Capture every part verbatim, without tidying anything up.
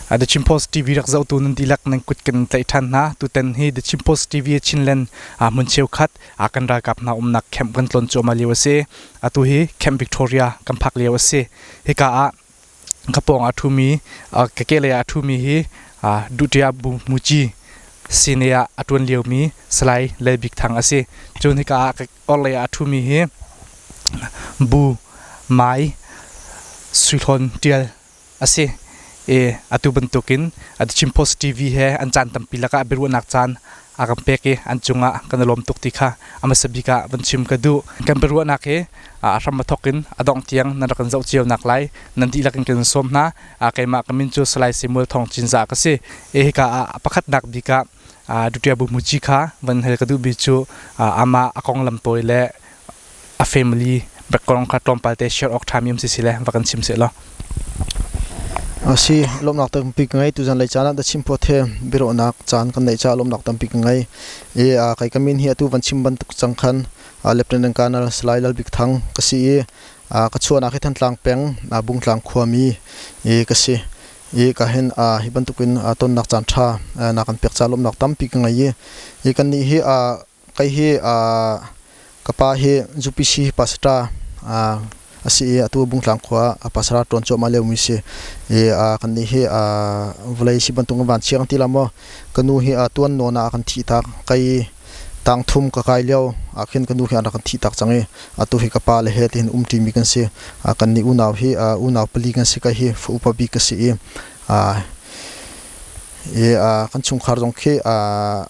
A The Chin Post T V rak zohtu nan dihlak nan kut kan tlaih ṭhan hna. Tutan hi The Chin Post T V a Chinland a hmun cheukhat a kan ralkap hna umnak camp kan tlawn cuahmah lio a si. Atu hi Camp Victoria kan phak lio a si. Hika ah ka pawng a ṭhumi, a, ka kehlei ah a ṭhumi hi, a, Dutia Bu Muji sine ah a ṭuan liomi Salai Lalbik Thang a si. Cun hika ah ka orhlei ah a ṭhumi hi Bu Mai Suihlawn Ṭial a si. E, atu bantukin a The Chin Post T V he an caan tampi lakah biaruahnak caan a kan pek i an cungah kan i lawm tuk ti kha a hmasa bik ah van chim ka duh. Kan biaruahnak hi, a, a hram a thawk in a dongh tiang nan rak kan zoh cio nak lai, nan dihlak in kan sawm hna. A, keimah ka min cu Salai Samuel Thawng Cin Za ka si. E, hika ah a pakhatnak bik ah, a, Dutia Bu Muji kha van hal ka duhmi cu, a, amah a konglam tawi le a family background kha tlawmpal te share awk ṭhami um sisi le va kan chim sehlaw. A si, lawmhnak tampi ka ngei. Tuzan lei caan ah The Chin Post he biaruahnak caan kan neih caah lawmhnak tampi ka ngei. I, a, kei ka min hi atu van chim bantuk cang khan, a, Lieutenant Colonel Salai Lalbik Thang ka si i, a, ka chuahnak hi Thantlang peng, a, Bungtlang khuami i ka si. I ka hin, a, hi bantukin, a, tonnak caan ṭha, a, na kan pek caah lawmhnak tampi ka ngei i, i kannih hi, a, kei hi, aa, ka pa hi U P C pastor, aa, a si i, atu Bungtlang khua ah pastor ṭuan cuahmah liomi si i, aa, kannih hi, aa, vawlei si bantuk in van chia kan ti lai maw? Ka nu hi, aa, tuan nawn ah a kan thih tak, kei tang thum ka kai lio ah khin ka nu hi an rak kan thih tak cang i, atu hi ka pa le he tihin um ṭimi kan si. Aa, kannih unau hi, aa, unau pali kan si, kei hi fa upa bik ka si i, aa, i, aa, kan chungkhar zong khi, aa,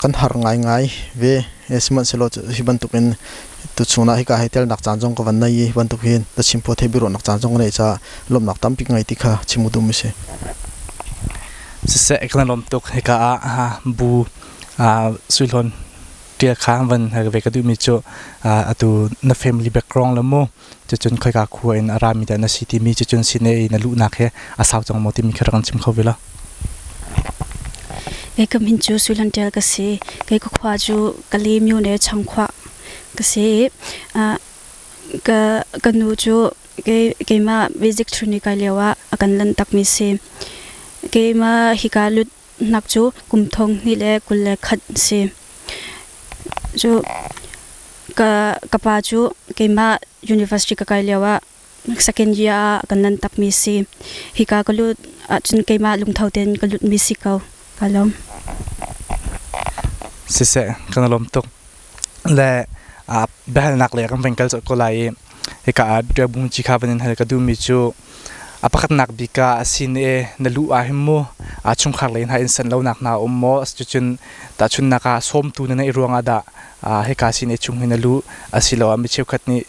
kan har ngaingai ve. E, sihmanhsehlaw cu hi bantukin tuchun ah hika hei telnak caan zong ka van nei i, hi bantuk hin The Chin Post he biaruahnak caan zong ka neih caah lawmhnak tampi ka ngei ti kha chim ka duhmi si. Siseh, kan lawm tuk. Hika ah, ha, Bu, ah, Suihlawn Ṭial kha van hal ve ka duhmi cu, ah, atu na family background le mu, cucun khoika khua in a rami dah na si timi, cucun sine i na luhnak he a sau cang maw timi kha rak kan chim kho ve law. Kei ka min cu Suihlawn Ṭial ka si. Kei ka khua cu Kali myone Chang khua ka si. Ah, ka, ka nu cu kei, keimah basic three ni kai lio ah a kan lanhtakmi si. Keimah hika lut hnak cu kum thong hnih le kul le khat si. Cu ka, ka pa cu keimah university ka kai lio ah second year ah kan lanhtakmi si. Hika ka lut ahcun keimah lungtho tein ka lutmi si ko. Ka lawm. Siseh, kan lawm tuk. Le, aa, biahalnak le kan van kal colh ko lai i, hika ah Dutia Bu Muji kha van in hal ka duhmi cu a pakhatnak bik ah a sine na luh ah hin mu, aa, chungkhar lei hna in sanh lonak hna a um maw? Cucun tahchunhnak ah sawmtu na neih ruangah dah, aa, hika sine chung hi na luh? Asiloah mi cheukhat nih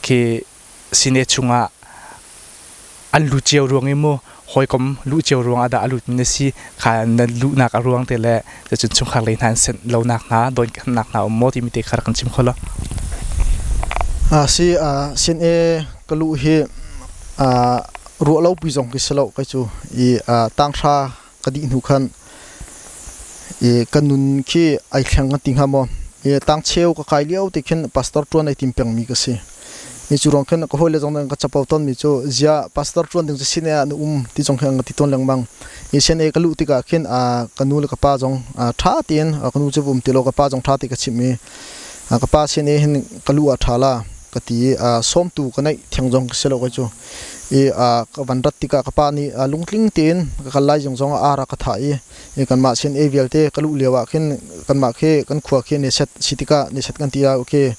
khi sine chungah an luh cio ruang i mu, hawikom luh cio ruangah dah a lutmi na si? Kha na luhnak a ruang te le, cucun chungkhar lei hna in sanh lonak hna, dawn khannak hna a um maw timi te kha rak kan chim kho law. A si, a, sine ka luh hi, a, ruah lo pui zong khi si lo, kei cu i, a, tanghra ka dih hnu khan i ka nun khi ai thleng kan ti hnga maw? I tangcheu ka kai lio te khin pastor ṭuan ai tim pengmi ka si. I cu ruang khin ka hawile zong nih an ka capo tawnmi cu, zia pastor ṭuan ding cu sine ah na um ti zong khin an ka ti tawn lengmang. I sine ka luh tikah khin, aa, ka nu le ka pa zong, aa, ṭha tein, aa, ka nu cu va um ti lo, ka pa zong ṭha te ka chimh i, aa, ka pa sine hin ka luh ah ṭha la ka ti i, aa, sawmtu ka neih thiang zong ka si lo kei cu. I, aa, ka van rat tikah ka pa nih, aa, lungtling tein ka kal lai zong zong a ar ah ka thah i, i kanmah sine vialte ka luh lio ah khin kanmah khi kan khua khi neset si tikah, neset kan ti ah, okay,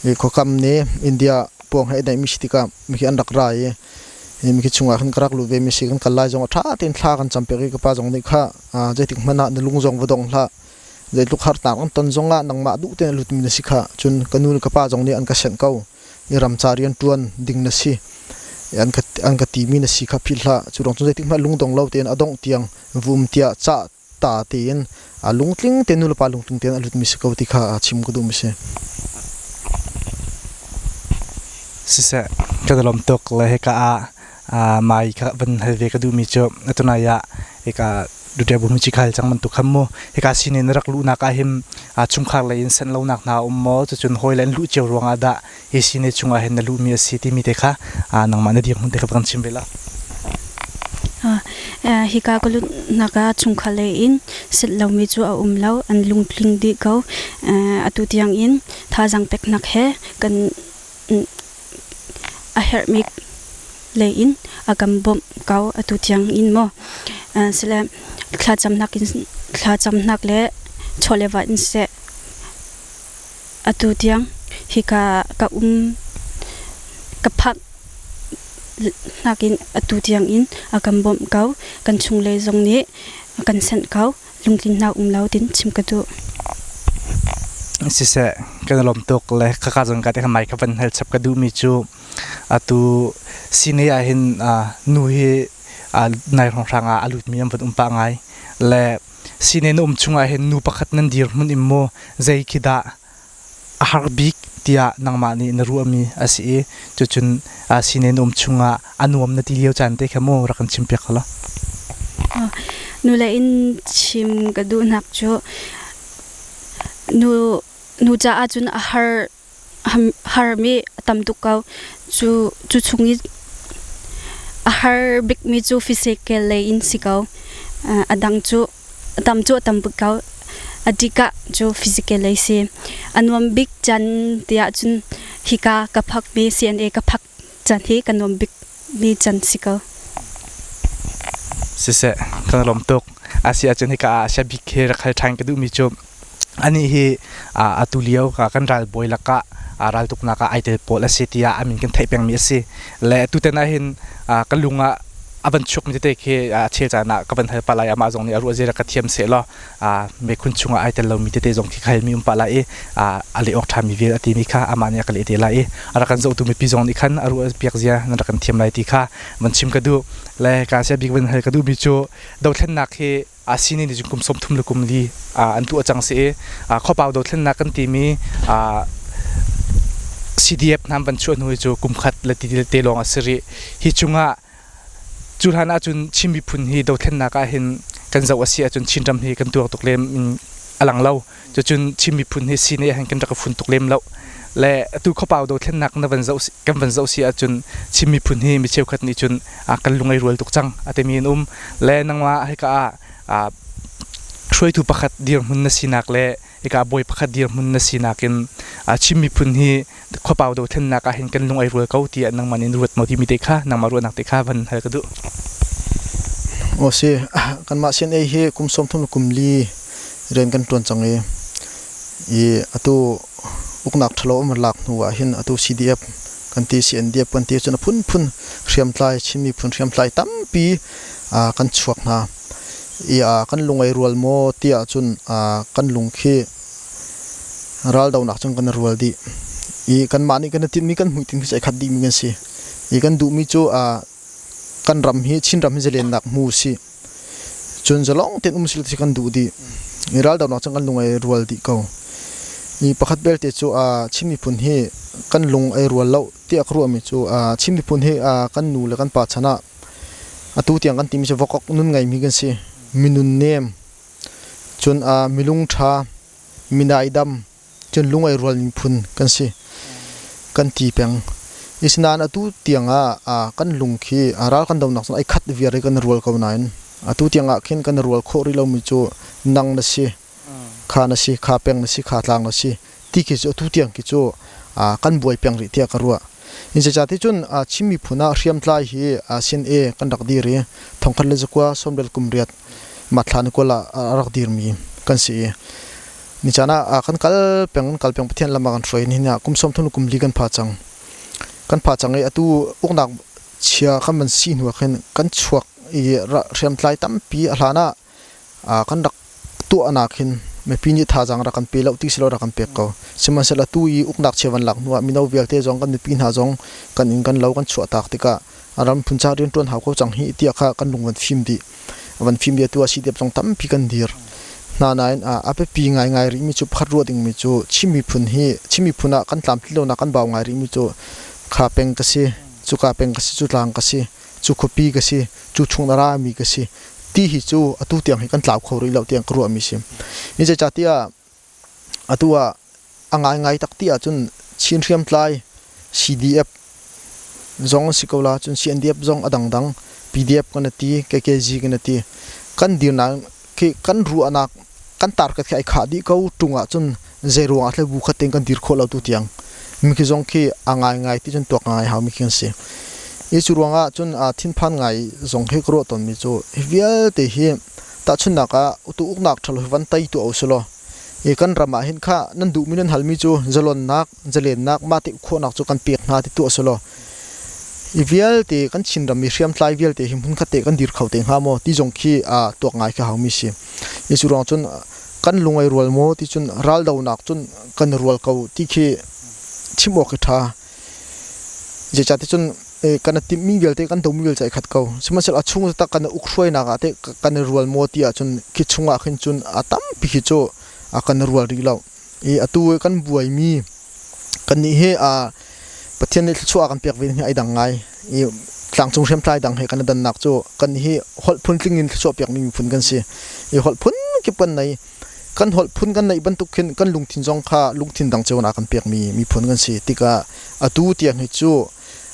i khuakam ne India pawng he neihmi si tikah mi khi an rak ra i, i mi khi chungah khin ka rak luh ve mi si. Kan kal lai zong a ṭha tein thla kan cam pek i ka pa zong nih kha, aa, zeitik hmanh ah na lung zong va dong hlah, zeitluk harnak an ton zongah nangmah duh tein a lutmi na si kha. Cun ka nu le ka pa zong nih an ka senh ko. I ram ca rian ṭuan ding na si, i an ka, an ka timi na si kha philh hlah. Cu ruang cun zeitik hmanh lungdong lo tein a dongh tiang vum tiah cah ta tein a lungtling tein, nu le pa lungtling tein a lutmi si ko ti kha, aa, chim ka duhmi si. Siseh, ka lawm tuk le hika ah, aa, mai kha van hal ve ka duhmi cu, atu nai ah hika Dutia Bu Muji kha hal cang bantuk kha mu. Hika sine na rak luhnak ah hin, aa, chungkhar lei in sanh lonak hna a um maw? Cucun hawile an luh cio ruangah dah hi sine chungah hin na luhmi a si timi te kha, aa, nangmah na dirhmun te kha va kan chim ve law. Aa, Hika ka lut hnak ah chungkhar lei in set lomi cu a um lo, an lungtling dih ko. Atu tiang in thazaang pek hnak he kan a herhmi lei in a kan bawmh ko, atu tiang in maw? Sile thlacam hnak in, thlacam hnak le chawleva in seh, atu tiang hika ka um, ka phak hnakin atu tiang in a kan bawmh ko, kan chunglei zong nih a kan sanh ko, lungtlinnak um lo tin chim ka duh. Siseh, kan lawm tuk le khaka zong ka te kha mai ka van hal chap ka duhmi cu atu sine ah hin, aa, nu hi, aa, nai hrawnghrang ah a lutmi an van um pah ngai le sine na um chungah hin nu pakhat nan dirhmun in maw zei khi dah a har bik tiah nangmah nih na ruahmi a si i, cucun, aa, sine na um chungah a nuam na ti lio caan te kha maw rak kan chimpiak hlah law. Nu le in chim ka duhnak cu nu, nu caah cun a har, harmi a tam tuk ko. Cu, cu chung i a har bikmi cu physical lei in si ko. A dang cu a tam cu a tam bik ko, a dik ah cu physical lei si. A nuam bik can tiah cun hika ka phakmi C N A ka phak can hi ka nuam bikmi can si ko. Siseh, kan lawm tuk. A si ahcun hika ah a sia bik hi rak hal ṭhan ka duhmi cu anih hi, aa, atu lio, aa, kan ralbawi lakah, aa, raltuknak ah aa tel pawl a si tiah a min kan theih pengmi a si. Le atu tan ah hin, aa, ka lung ah a van chuakmi tete khi, aa, a thil caan ah ka van hal pah lai, amah zong nih a ruah zia rak ka thiam seh law, aa, mekhun chungah aa tel lomi tete zong khi ka halmi um pah lai i, aa, a leh awk ṭhanmi vial a timi kha amah nih a ka leh te lai i, a rak kan zohtu mipi zong nih khan a ruah piak zia nan rak kan thiam lai ti kha van chim ka duh. Le ka sia bik van hal ka duhmi cu dothlennak hi, aa, sine nih cun kum sawmthum le kum li, aa, an tuah cang si i, aa, khuapau dothlennak kan timi, aa, C D F hna van chuah hnu hi cu kum khat le ti te lawng a si rih. Hi cungah cu hlan ahcun Chin miphun hi dothlennak ah hin kan zoh a si ahcun Chinram hi kan tuar tuk lem in a lang lo. Cucun Chin miphun hi sine ah hin kan rak i fun tuk lem lo. Le atu khuapau dothlennak na van zoh si, kan van zoh si ahcun Chin miphun hi mi cheukhat nih cun, aa, kan lung ei rual tuk cang a timi an um. Le nangmah hika ah, aa, hruaitu pakhat dirhmun na sinak le hika bawi pakhat dirhmun na sinak in, aa, Chin miphun hi khuapau dothlennak ah hin kan lung ei rual ko tiah nangmah nih ruat maw timi te kha, nangmah ruahnak te kha van hal ka duh. Aw si, kanmah C N A hi kum sawmthum le kum li rian kan ṭuan cang i, i atu uknak ṭhalo an van lak hnu ah hin atu C D F kan ti, C N D F kan ti, cun a phunphun hriamtlai, Chin miphun hriamtlai tampi, aa, kan chuak hna. I, aa, kan lung ei rual maw tiah cun, aa, kan lung khi raldonak cun kan rual dih. I kanmah nih kan tinhmi, kan hmuh tinhmi cu ei khat dihmi kan si. I kan duhmi cu, aa, kan ram hi, Chinram hi zalennak hmu si. Cun zalong tein um si lo ti kan duh dih. I raldonak cun kan lung ei rual dih ko. I pakhat belte cu, aa, Chin miphun hi kan lung ei rual lo tiah ka ruahmi cu, aa, Chin miphun hi, aa, kan nu le kan pa chan ah atu tiang kan timi cu vok awk nun ngeimi kan si. Mi nunnem, cun, aa, mi lungṭha, mi naidam, cun lung ei rual miphun kan si, kan ti peng. Asinain atu tiangah, aa, kan lung khi, aa, ral kan donak cun ei khat viar i kan rual ko nain, atu tiangah khin kan rual khawh rih lomi cu nang na si, kha na si, kha peng na si, kha tlang na si, ti khi cu atu tiang khi cu, aa, kan buai peng rih tiah ka ruah. Zeicahti cun, aa, Chin miphun ah hriamtlai hi, aa, C N A kan rak dir i, thongkhat le zakua sawm le kum riat March thla ni kul ah, aa, a rak dirmi kan si i, nicaan ah, aa, kan kal peng, kan kal peng Pathian lam ah kan hruai, nihin ah kum sawmthum le kum li kan pha cang. Kan pha cang i, atu uknak chia kan van si hnu ah khin kan chuak i, ra-, hriamtlai tampi a hlan ah, aa, kan rak tuahnak hin mipi nih thazaang rak kan pe lo ti si lo, rak kan pek ko. Sihmanhsehlaw atu i uknak chia van lak hnu ah mino vialte zong, kan mipi hna zong kan inn kan lo kan chuahtak tikah a ram phun ca rianṭuan hau ko cang hi tiah kha kan lung van fim dih. A van fim dih, atu ah C D F zong tampi kan dir hna nain, aa, a piapi ngaingai rihmi cu pakhat ruah dingmi cu Chin miphun hi, Chin miphun ah kan tlamtli lonak kan bau ngai rihmi cu kha peng ka si, cuka peng ka si, cu tlang ka si, cu khuapi ka si, cu chung na rami ka si, ti hi cu atu tiang hi kan tlau kho rih lo tiang ka ruahmi si. Zeicahtiah atu ah a ngaingai tak ti ahcun Chin hriamtlai, C D F zong an si ko la, cun C N D F zong a dangdang, P D F kan ti, K K G kan ti, kan dirnak khi kan ruahnak kan target khi ai khah dih ko tungah cun zei ruangah tlel bu khat tein kan dir khawh lo tu tiang mi khi zong khi a ngaingai ti cun tuak ngaingai hau mi khi kan si. I cu ruangah cun, aa, thinphan ngai zong khi ka ruah tawnmi cu hi vialte hi tahchunhnak ah utu uknak ṭha lo hi van tei tuah u si law, i kan ram ah hin kha nan duhmi nan halmi cu zalonnak, zalennak, mah te ukhuahnak cu kan pek hna ti tuah si law, i vialte kan Chinram i hriamtlai vialte hi hmunkhat te kan dir kho te hnga maw ti zong khi, aa, tuak ngai khi haumi si. I cu ruang cun kan lung ai rual maw ti cun raldonak cun kan rual ko ti khi chim awk hi ṭha. Zeicahti cun, eh, kan a timhmi vialte kan domi vialte a khat ko. Sihmanhsehlaw a chung tak kan a ukhruainak ah te kan rual maw ti ahcun khi chungah khin cun a tampi khi cu a kan rual rih lo. I atu kan buaimi kannih hi, a, Pathian nih thluachuah a kan pek ve hi ai dang ngai. I tlangcung hriamtlai dang he kan a dannak cu kannih hi holh phun tling in thluachuah pekmi miphun kan si. I holh phun kip kan nei. Kan holh phun kan neih bantuk khin kan lungthin zong kha lungthin dang ceunak kan pekmi miphun kan si. Tikah atu tiang hi cu,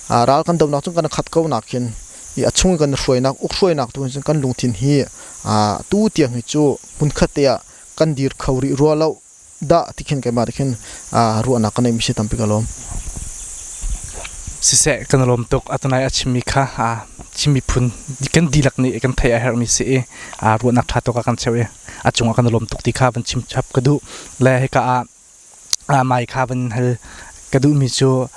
aa, ral kan donak cun kan khat ko nakin i a chung i kan hruainak, ukhruainak tu cun kan lungthin hi, aa, atu tiang hi cu hmunkhat te ah kan dir kho rih rua lo dah ti khin keimah te khin, aa, ruahnak kan neihmi si tampi ka lawm. Siseh, kan lawm tuk. Atu nai a chimmi kha, aa, chimmi phun kan dihlak nih kan theih a herhmi si i, aa, ruahnak ṭha tuk a kan cheu i a cungah kan lawm tuk ti kha van chim chap ka duh. Le hika ah, aa, mai kha van hal ka duhmi cu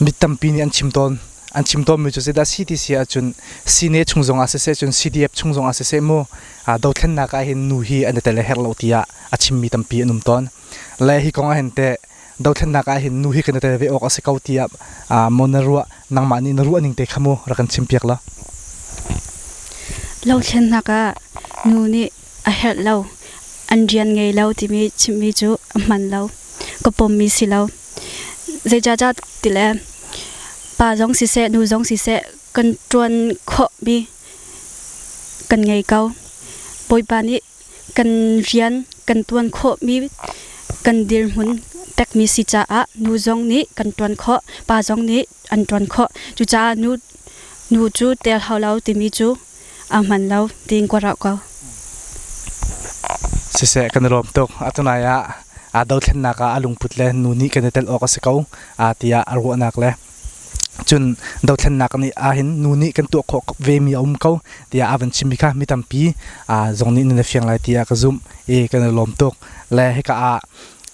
mi tampi nih an chim tawn, an chim tawnmi cu zeidah si ti si ahcun, sine chung zong ah siseh cun C D F chung zong ah siseh mu, aa, dothlennak ah hin nu hi an i tel a herh lo tiah a chimmi tampi an um tawn. Le hi kong ah hin teh, dothlennak ah hin nu hi kan i tel ve awk a si ko tiah, aa, maw na ruah, nangmah nih na ruah ning te kha mu rak kan chimpiak law. Dothlennak ah nu nih a herh lo, an rian ngei lo timi chimmi cu a hman lo, ka pommi si lo. Zeicahcah tile pa zong siseh, nu zong siseh, kan ṭuan khawhmi kan ngei ko. Bawipa nih kan rian, kan ṭuan khawhmi kan dirhmun pekmi si caah nu zong nih kan ṭuan khawh, pa zong nih an ṭuan khawh. Cucaah nu, nu cu tel hau lo timi cu a hman lo, tiin ka ruah ko. Siseh, kan lawm tuk. Atu nai ah, aa, dothlennak ah a lungput le nu nih kan i tel awk a si ko, aa, tiah a ruahnak le cun dothlennak nih ah hin nu nih kan tuah khawh vemi a um ko, tiah a van chimmi kha mi tampi, aa, zong nih nan i fiang lai tiah ka zumh i kan lawm tuk. Le hika ah,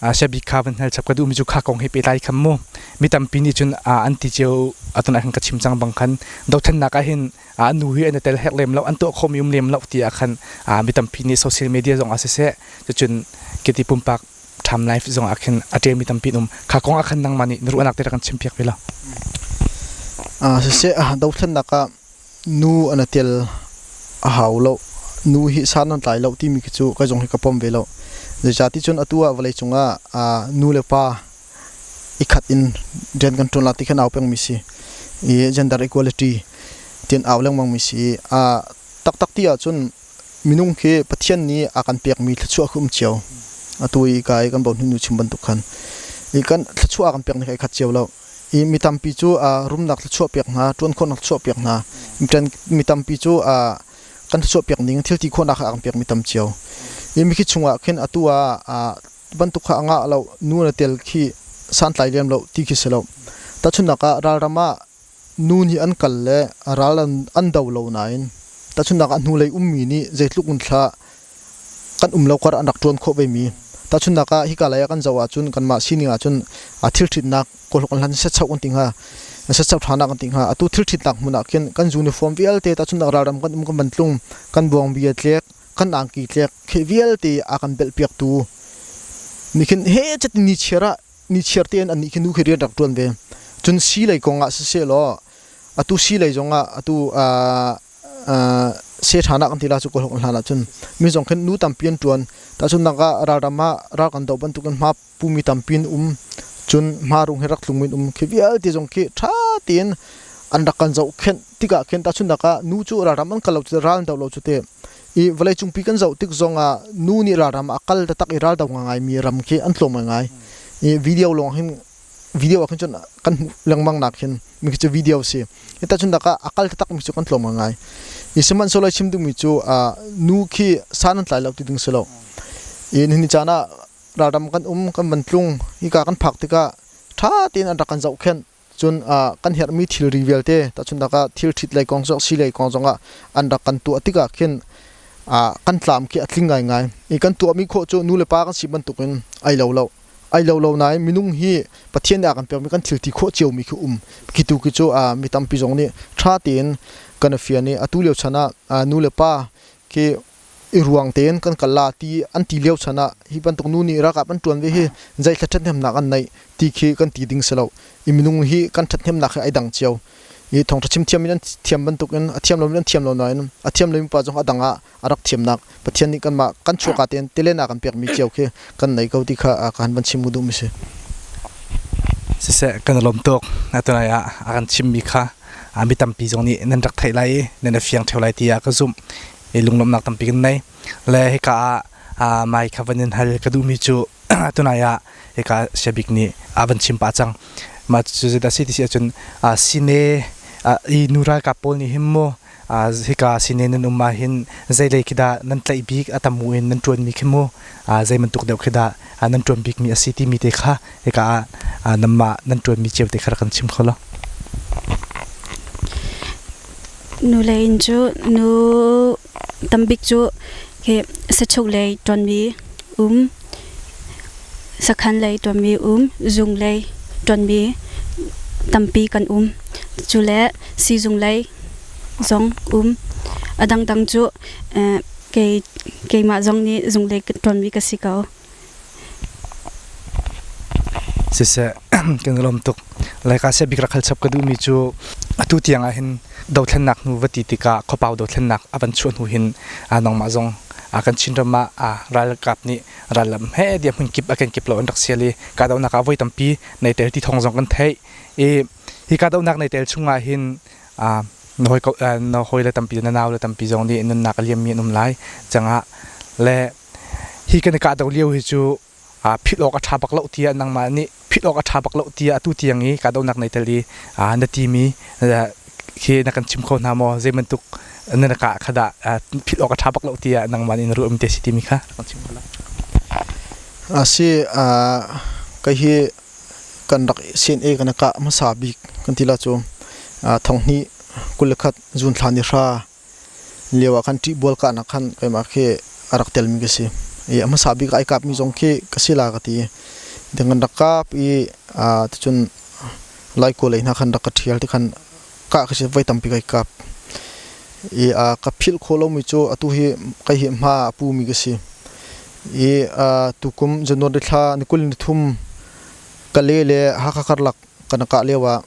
aa, Shabik kha van hngal chap ka duhmi cu kha kong hi pehtlai kha mu. Mi tampi nih cun, aa, an ti cio, atu nai khan ka chim cang bang khan dothlennak ah hin, aa, nu hi an i tel herh lem lo, an tuah khawhmi um lem lo tiah khan, aa, mi tampi nih social media zong ah siseh, cucun kiti pumpak Time Life zong ah khin a ṭialmi tampi an um. Kha kong ah khan nangmah nih na ruahnak te rak kan chimpiak ve lo. Aa, siseh, aa, dothlennak ah nu an i tel a hau lo, nu hi san an tlai lo timi khi cu ka zong hi ka pom ve lo. Zeicahti cun atu ah vawlei cungah, aa, nu le pa i khat in rian kan ṭuan lai ti khan au pengmi si i gender equality tin au lengmangmi si i, aa, taktak ti ahcun minung khi Pathian nih a kan pekmi thluachuah khi um cio. Atu i ka i kan bohnu nu chim bantuk khan i kan thluachuah a kan pek ning kha i khat cio lo. I mi tampi cu, aa, rumnak thluachuah pek hna, ṭuan khawhnak thluachuah pek hna. Mi ṭan-, mi tampi cu, aa, kan thluachuah pek ning thil ti khawhnak kha a kan pekmi tam cio. I mi khi chungah khin atu ah, aa, bantuk kha a ngah lo, nu an i tel khi san tlai lem lo ti khi si lo. Tahchunhnak ah ralram ah nu nih an kal le ral an, an do lo nain, tahchunhnak ah hnulei ummi nih zeitluk in thla kan um lo kar an rak ṭuan khawh vemi. Tahchunhnak ah hika lei ah kan zoh ahcun kanmah sining ahcun, aa, thilṭhitnak kawlhlawh kan hlan, setsauh kan ti hnga, setsauh ṭhanak kan ti hnga. Atu thilṭhitnak hmun ah khin kan uniform vialte, tahchunhnak ralram kan um kan van tlung, kan buang bia tlek, kan angki tlek khi vialte a kan belhpiaktu nih khin he cet in nichiar ah, nichiar tein annih khi nu khi rian rak ṭuan ve. Cun silei kong ah siseh law, atu silei zong ah, atu, aa, aa, se ṭhan ah kan ti lai cu kawlhlawh kan hlan ahcun mi zong khin nu tampi an ṭuan. Tahchunhnak ah ralram ah ral kan doh bantukin hma pumi tampi an um. Cun hma rung he rak tlungmi an um. Khi vialte zong khi ṭha tein an rak kan zohkhenh tikah khin tahchunhnak ah nu cu ralram an kal lo cu te, ral an doh lo cu te, i vawleicung pi kan zoh tik zongah nu nih ralram a kal taktak i ral do ngaingaimi ram khi an tlawm ngaingai. I video lawng hin video ah khin cun kan hmuh lengmang nak hin mi khi cu video si. Hita cun daka a kal taktak mi cu kan tlawm ngaingai. I sihmanhsehlaw i chim duhmi cu, aa, nu khi sa nan tlai lo ti ding si lo. I nihin caan ah ralram kan um, kan van tlung, hika kan phak tikah ṭha tein an rak kan zohkhenh. Cun, aa, kan herhmi thilri vialte, tahchun daka thil ṭhit lei kong zong, si lei kong zongah an rak kan tuah tikah khin, aa, kan tlam khi a tling ngaingai. I kan tuahmi khawh cu nu le pa kan si bantukin ai lo lo. Ai lo lo nain minung hi Pathian nih a kan pekmi kan thil ti khawh ciomi khi um. Khi tu khi cu, aa, mi tampi zong nih ṭha tein kan a fian i atu lio chan ah, aa, nu le pa khi i ruang tein kan kal la ti an ti lio chan ah hi bantuk nu nih ralkap an ṭuan ve hi, zei thla ṭhathnemnak an neih ti khi kan ti ding si lo. I minung hi kan ṭhathnemnak hi ai dang cio. I thawngṭha chim thiam in an thiam bantukin a thiam loin an thiam lo nain a thiam lomi pa zong a dang ah a rak thiamnak Pathian nih kanmah kan chuahka tein talent a kan pekmi cio khi kan nei ko ti kha, aa, ka han van chim duhmi si. Siseh, kan lawm tuk. Atu nai ah a kan chimmi kha, aa, mi tampi zong nih nan rak theih lai i nan a fiang ṭheo lai tiah ka zumh i lunglawmhnak tampi kan nei. Le hika ah, aa, mai kha van in hal ka duhmi cu atu nai ah hika Sia Bik nih a van chim pah cang. Mah cu zeidah si ti si ahcun, aa, sine, aa, i nu ralkap pawl nih hin maw, aa, hika sine nan um ah hin zeilei khi dah nan tlaih bik a tam mu in nan ṭuanmi khi maw, aa, zei bantuk deuh khi dah, aa, nan ṭuan bikmi a si timi te kha hika ah, aa, nanmah nan ṭuanmi cio te kha rak kan chim kho lo. Nu lei in cu nu tam bik cu khi sacho lei ṭuanmi um, sakhan lei ṭuanmi um, zung lei ṭuanmi tampi kan um. Cule sizung lei zong um. A dangdang cu, eh, kei, keimah zong nih zung lei ṭuanmi ka si ko. Siseh, kan lawm tuk. Laika Sia Bik rak hal chap ka duhmi cu atu tiang ah hin dothlennak hnu va ti tikah khuapau dothlennak a van chuah hnu hin, aa, nangmah zong, aa, kan Chinram ah, aa, ralkap nih rallam he dia hmunkip a kenkip lo an rak sial i kahdohnak ah voi tampi nei tel ti thawng zong kan theih i hi kahdohnak nei tel chungah hin, aa, na hawi ko, aa, na hawi le tampi, na nau le tampi zong nih nunnak a liammi an um lai. Cangah le hi kan i kahdoh lio hi cu, aa, philh awk a ṭha bak lo tiah nangmah nih philh awk a ṭha bak lo tiah atu tiang i kahdohnak nei tel i, aa, na timi, aa, khi na kan chim kho hna maw? Zei bantuk na rak kah kha dah, aa, philh awk a ṭha bak lo tiah nangmah nih na ruahmi te si timi kha na kan chim kho lai. A si, aa, kei hi kan rak C N A kan kah hmasa bik kan ti la cu, aa, thonghnih kul le khat June thla ni hra lio ah khan ṭihbual kahnak khan keimah khi a rak telmi ka si. I a hmasa bik ah aa kapmi zong khi ka si lai ka ti. Ding kan rak kap i, aa, ticun Laikua lei hna khan rak ka ṭhial ti khan kah ka si, voi tampi ka aa kap. I, aa, ka philh khawh lomi cu atu hi kei hi hma a pumi ka si. I, aa, tukum January thla ni kul ni thum ka le le Hakha Karlak kan kah lio ah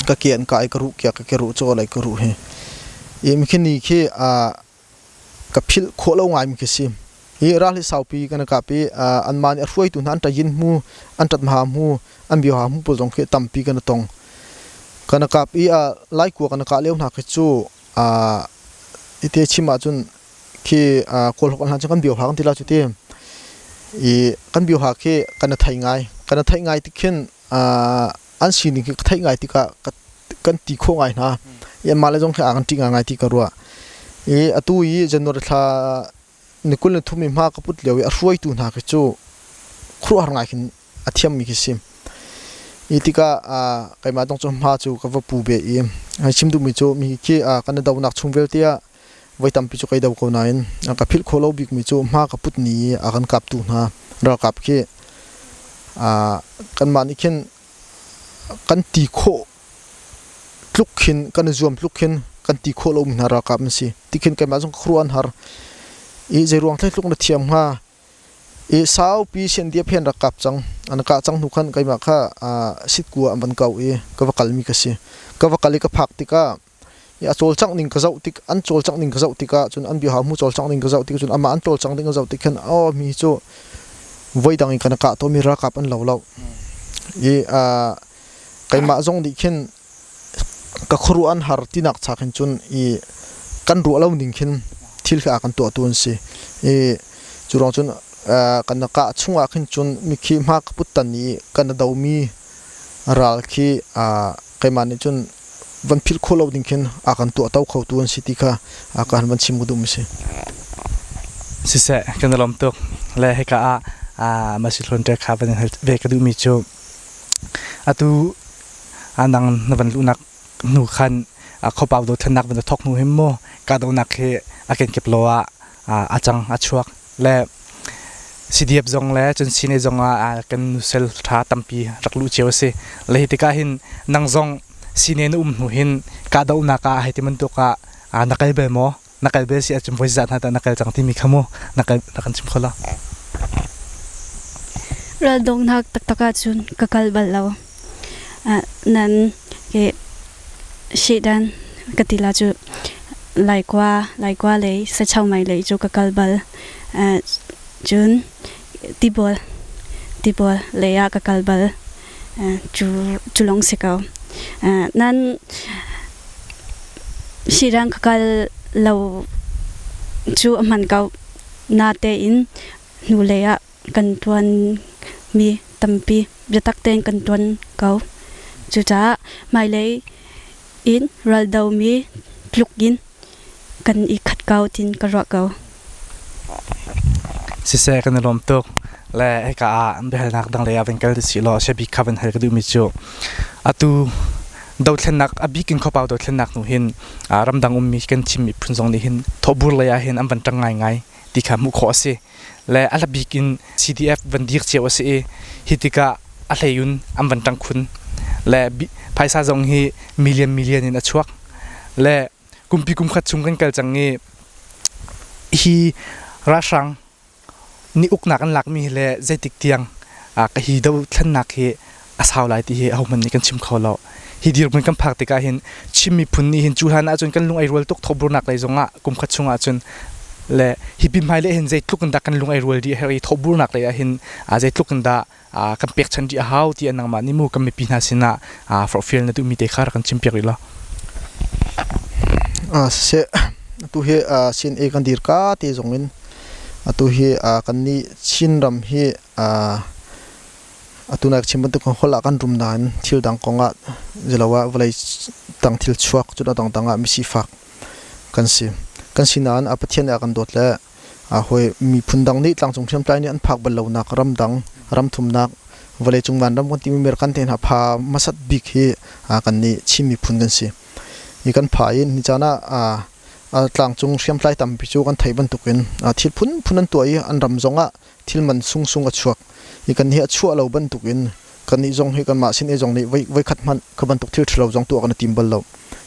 ka ke an kah i ka ruh kia ka ke ruh cu lai ka ruh hi. I mi khi ni khi, aa, ka philh khawh lo ngai mi khi si. I ralhih saupi kan kap i, aa, anmah nih a hruaitu hna an ṭayin hmu, an ṭat maha hmu, an bioha hmu pawl zong khi tampi kan tong. Kan kap i, aa, Laikua kan kah lio hna khi cu, aa, i te chim ahcun khi, aa, Kawl hawk an hlan cun kan bioha kan ti lai cu ti. I kan bioha khi kan thei ngai. Kan thei ngai ti khin, aa, an sining khi ka theih ngai tikah ka, kan ti khawh ngai hna. I anmah le zong khi aa kan ṭih ngaingai ti ka ruah. I atu i January thla ni kul ni thum i hma ka put lio i a hruaitu hna khi cu khuaruahhar ngai khin a thiammi khi si. I tikah, aa, keimah tong cu hma cu ka va pu ve i, aa, chim duhmi cu mi khi, aa, kan i donak chung vialte ah voi tampi cu kei do ko nain, aa, ka philh khawh lo bikmi cu hma ka put ni i a kan kaptu hna ralkap khi, aa, kanmah nih khin kan ti khawh tluk khin, kan i zuam tluk khin, kan ti khawh lomi hna ralkap an si. Ti khin keimah zong ka khuaruah an har i, zei ruang thlei tluk na thiam hnga? I saupi siandiap he an rak kap cang. An kah cang hnu khan keimah kha, aa, sitkua an van kau i ka va kalmi ka si. Ka va kal i ka phak tikah i a cawlcangh ning ka zoh tik, an cawlcangh ning ka zoh tikah cun an bioha hmu cawlcangh ning ka zoh tik cun amah an cawlcangh ding ka zoh tik khan, aw, mi cu voi dang in kan kah tawnmi ralkap an lo lo. I, aa, keimah zong dih khin ka khuaruah an har tinak cha khin cun i kan ruah lo ning khin thil khi a kan tuahtu an si. I cu ruang cun, aa, kan kah chungah khin cun mi khi hma ka puttan i kan domi Ral khi, aa, keimah nih cun van philh khawh lo ding khin a kan tuah to khotu an si ti kha, aa, ka han van chim ka duhmi si. Siseh, kan i lawm tuk. Le hika ah, aa, masi hlonte kha van hal ve ka duhmi cu atu, aa, nang na van luhnak hnu khan, aa, khuapau dothlennak van thawk hnu hin maw, kahdohnak hi a kenkep lo ah, aa, a cang, a chuak. Le C D F zong le cun C N A zong ah, aa, kan nu sel ṭha tampi rak luh cio a si. Le hi tikah hin nang zong C N A na um hnu hin kahdohnak ah hei ti bantuk ah, aa, na kal bal maw? Na kal bal si ahcun voi zat hna dah na kal cang timi kha maw? Na kal, na kan chim kho lo. Raldohnak taktak ah cun ka kal bal lo. Ah, nan ke Shehdan ka ti la cu Laikua, Laikua lei, Sachau mai lei cu ka kal bal. Ah, cun Tibol, Tibol lei ah ka kal bal. Ah, cu, cu lawng si ko. Ah, nan Shehdan ka kal lo cu a hman ko. Natein hnulei ah kan ṭuanmi tampi biatak tein kan ṭuan ko. Cucaah hmailei in raldomi tluk in kan i khat ko, tin ka ruah ko. Siseh, kan i lawm tuk. Le hika ah biahalnak dang lei ah van kal ti si law, a bik kha van hal ka duhmi cu atu dothlennak, a bik in khuapau dothlennak hnu hin, aa, ramdang ummi kan Chin miphun zong nih hin thawhbur lei ah hin an van ṭang ngaingai ti kha hmuh khawh a si. Le a la bik in C D F van dir cio a si i, hi tikah a hlei un an van ṭang khun. Le bi-, phaisa zong hi million million in a chuak. Le kumpi kum khat chung kan kal cang i, hi ralhrang nih uknak an lakmi hi le zeitik tiang, aa, ka hi dothlennak hi a sau lai ti hi ahohmanh nih kan chim kho lo. Hi dirhmun kan phak tikah hin Chin miphun nih hin cu hlan ahcun kan lung ei rual tuk, thawhburnak lei zongah kum khat chungah cun. Le hipi hmailei hin zeitluk in dah kan lung ei rual dih a herh i, thawhburnak lei ah hin, aa, zeitluk in dah, aa, kan pekchan dih a hau ti ah nangmah nih mu kan mipi hna sinah, aa, forhfial na duhmi te kha rak kan chimpiak rih law. Aa, siseh, atu hi, aa, C N A kan dirka te zongin atu hi, aa, kannih Chin ram hi, aa, atu nai ka chim bantuk khan holh ah kan rum nain thil dang kong ah, ziloah vawlei tang thil chuak cun a dangdang ah misifak kan si. Kan si nain a Pathian nih a kan dawt le, aa, hoi miphun dang nih tlangcung hriamtlai nih an phak bal lonak ramdang, ramthumnak, vawleicung vanram kan timi American te hna pha hmasat bik hi, aa, kannih Chin miphun kan si. I kan pha in ni caan ah, aa, aa, tlangcung hriamtlai tampi cu kan theih bantukin, aa, thil phunphun an tuah i an ram zongah thil man sungsung a chuak. I kannih a chuah lo bantukin kannih zong hi kanmah sin ei zong nih voi, voikhat hmanh kha bantuk thil ṭhalo zong tuah kan i tim bal lo.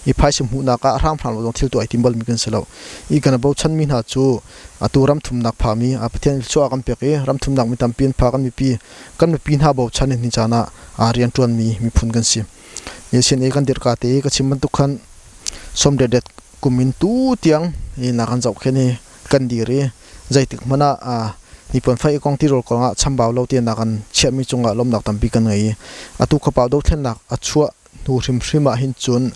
I phaisa hmuhnak ah a hramhram lo zong thil tuah i tim balmi kan si lo. I kan a bochanmi hna cu atu ramthumnak phami, aa, Pathian thluachuah kan pek i ramthumnak mi tampi an pha kan mipi, kan mipi hna bochan in ni caan ah, aa, rianṭuanmi miphun kan si. I sin i kan dirhka te i ka chim bantuk khan sawm detdet kum in tu tiang i na kan zohkhenh i kan dir i zeitik hmanh ah, aa, nipuan fai i kong ti rawl kong ah chambau lo tiah na kan chiahmi cungah lawmhnak tampi kan ngei i atu khuapau dothlennak a chuah hnu hrimhrim ah hin cun,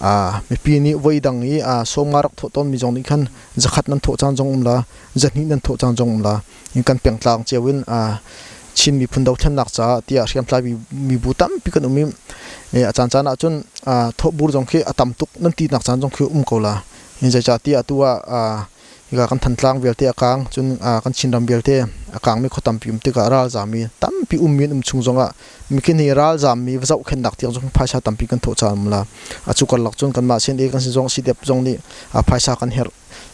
aa, mipi nih voi dang i, aa, sawmnga rak thawh tawnmi zong nih khan zakhat nan thawh caan zong um la, zahnih nan thawh caan zong um la, in kan pengtlang cio in, aa, Chin miphun dothlennak caah tiah hriamtlai mi, mi bu tampi kan um i, eh, a caan caan ah cun, aa, thawhbur zong khi a tam tuk nan tinak caan zong khi um ko la. In zeicah tiah atu ah, aa, hika kan Thantlang vialte a kang, cun, aa, kan Chinram vialte a kangmi khua tampi um tikah ralzammi tampi ummi an um chung zongah mikin hi ralzammi va zohkhenhnak tiang zong phaisa tampi kan thawh caan um la. A cu karlak cun kanmah sin i kan sin zong C D F zong nih, aa, phaisa kan herh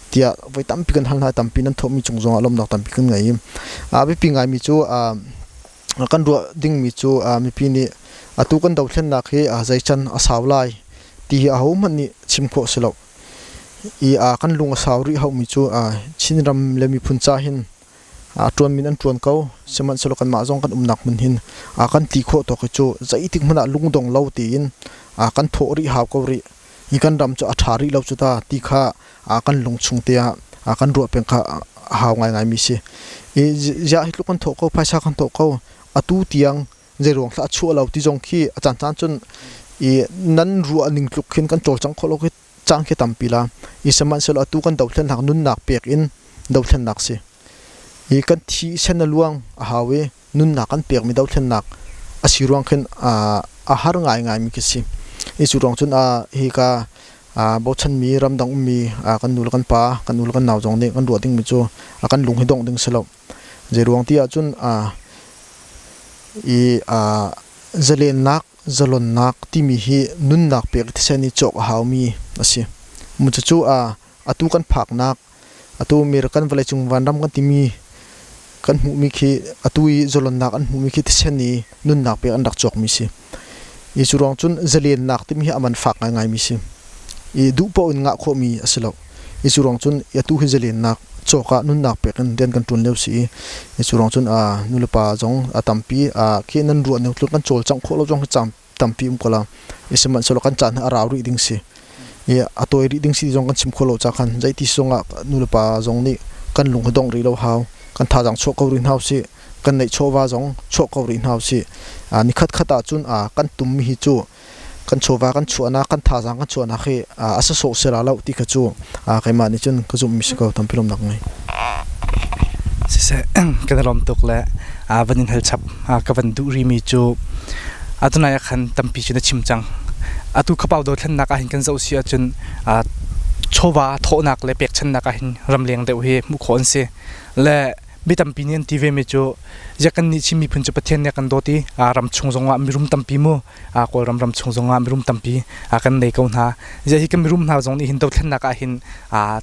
tiah voi tampi kan hal hna, tampi nan thawhmi cung zongah lawmhnak tampi kan ngei. Aa, biapi ngaimi cu, aa, kan ruah dingmi cu, aa, mipi nih atu kan dothlennak hi, aa, zei can a sau lai ti hi ahohmanh nih chim khawh a si lo. I, aa, kan lung a sau rih hauhmi cu, aa, Chinram le miphun ca hin, aa, ṭuanmi an ṭuan ko, sihmanhsehlaw kanmah zong kan umnak hmun hin, aa, kan ti khawh tawk i cu zeitik hmanh ah lungdong lo tiin, aa, kan thawh rih hau ko rih. I kan ram cu a ṭha rih lo cu ta ti kha, aa, kan lungchung te ah, aa, kan ruah peng kha a hau ngaingaimi si. I zi-, ziah hi tluk kan thawh ko, phaisa kan thawh ko, atu tiang zei ruang hlah a chuah lo ti zong khi a caan caan cun i nan ruah ning tluk khin kan cawlcangh khawh lo khi caan khi tampi la. I sihmanhsehlaw atu kan dothlennak nunnak pek in dothlennak si. I kan thih sen a luang a hau i nunnak kan pekmi dothlennak a si ruang khin, aa, a har ngaingaimi khi si. Hi cu ruang cun, aa, hika, aa, bochanmi, ramdang ummi, aa, kan nu le kan pa, kan u le kan nau zong nih kan ruah dingmi cu, aa, kan lung hi dongh ding si lo. Zeiruang ti ahcun, aa, i, aa, zalennak, zalonnak timi hi nunnak pek i thisen i cawk a haumi a si. Mu cucu, aa, atu kan phaknak, atu American vawleicung vanram kan timi kan hmuhmi khi, atu i zalonnak an hmuhmi khi thisen i nunnak pek an rak cawkmi si. I cu ruang cun zalennak timi hi a man fak ngaingaimi si. I duh paoh in ngah khawhmi a si lo. I cu ruang cun i atu hi zalennak cawk ah nunnak pek in rian kan ṭuan lio si i, i cu ruang cun, aa, nu le pa zong a tampi, aa, khi nan ruah neu tlun kan cawlcangh khawh lo zong hi cam tampi um ko la, i sihmanhsehlaw kan caan hi a rau rih ding si. I a tawi rih ding si ti zong kan chim kho lo ca khan, zeiti si zongah nu le pa zong nih kan lung hi dongh rih lo hau, kan thazaang chuah ko rih hna usih, kan neih chawva zong chuah ko rih hna usih. Aa, nikhat khat ahcun, aa, kan tummi hi cu kan chawva kan chuahnak, kan thazaang kan chuahnak hi, aa, a sasawh sila lo ti kha cu, aa, keimah nih cun ka zumhmi si ko, tampi lawmhnak ngei. Siseh, kan lawm tuk le, aa, van in hal chap, aa, ka van duh rihmi cu, atu nai ah khan tampi cu na chim cang. Atu kha pau dothlennak ah hin kan zoh si ahcun, aa, chawva thawhnak le pekchannak ah hin ramleng deuh hi hmuh khawh an si. Le mi tampi nih an ti vemi cu, ziah kan nih Chin miphun cu Pathian nih a kan dawt i, aa, ramchung zongah mirum tampi mu, aa, Kawlram ramchung zongah mirum tampi, aa, kan nei ko hna. Ziah hi kan mirum hna zong nih hin dothlennak ah hin, aa,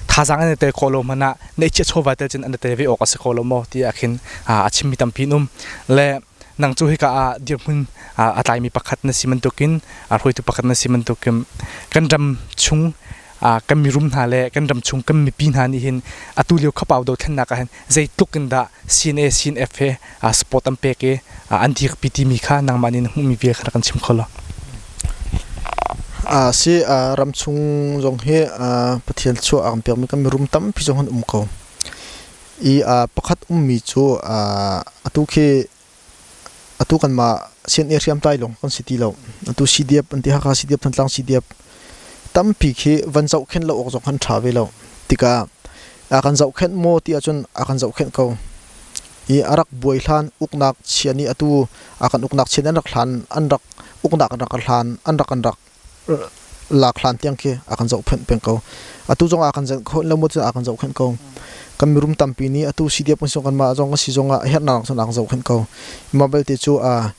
thazaang an i tel khawh lo hmanh ah, neihchiah chawva tel cun an i tel ve awk a si kho lo maw, tiah khin, aa, a chimmi tampi an um. Le nang cu hika ah dirhmun, aa, a tlaimi pakhat na si bantukin, aa, hruaitu pakhat na si bantukin, kan ram chung, aa, kan mirum hna le kan ram chung kan mipi hna nih hin atu lio kha pau dothlennak ah hin zeitluk in dah C N A, C N F he, aa, support an pek i, aa, an dirpi timi kha nangmah nih na hmuhmi vial kha na kan chim kho lo. Aa, si, aa, ramchung zong hi, aa, Pathian chuah a kan pekmi kan mirum tampi zong an um ko. I, aa, pakhat ummi cu, aa, atu khi, atu kanmah C N A hriamtlai lawng kan si ti lo. Atu C D F an ti, Hakha C D F, Thantlang C D F tampi khi van zohkhenh lo awk zong kan ṭha ve lo. Tikah a kan zohkhenh maw ti ahcun a kan zohkhenh ko. I a rak buai hlan uknak chian i atu a kan uknak chian an rak hlan, an rak uknak an rak hlan, an rak, an rak lak hlan tiang khi a kan zohkhenh peng ko. Atu zong a kan zohkhenh lo maw cun a kan zohkhenh ko. Kan mirum tampi nih atu C D F kan si zong, kanmah zong a si zongah a herhnak cun a kan zohkhenh ko. Mah belte cu, aa,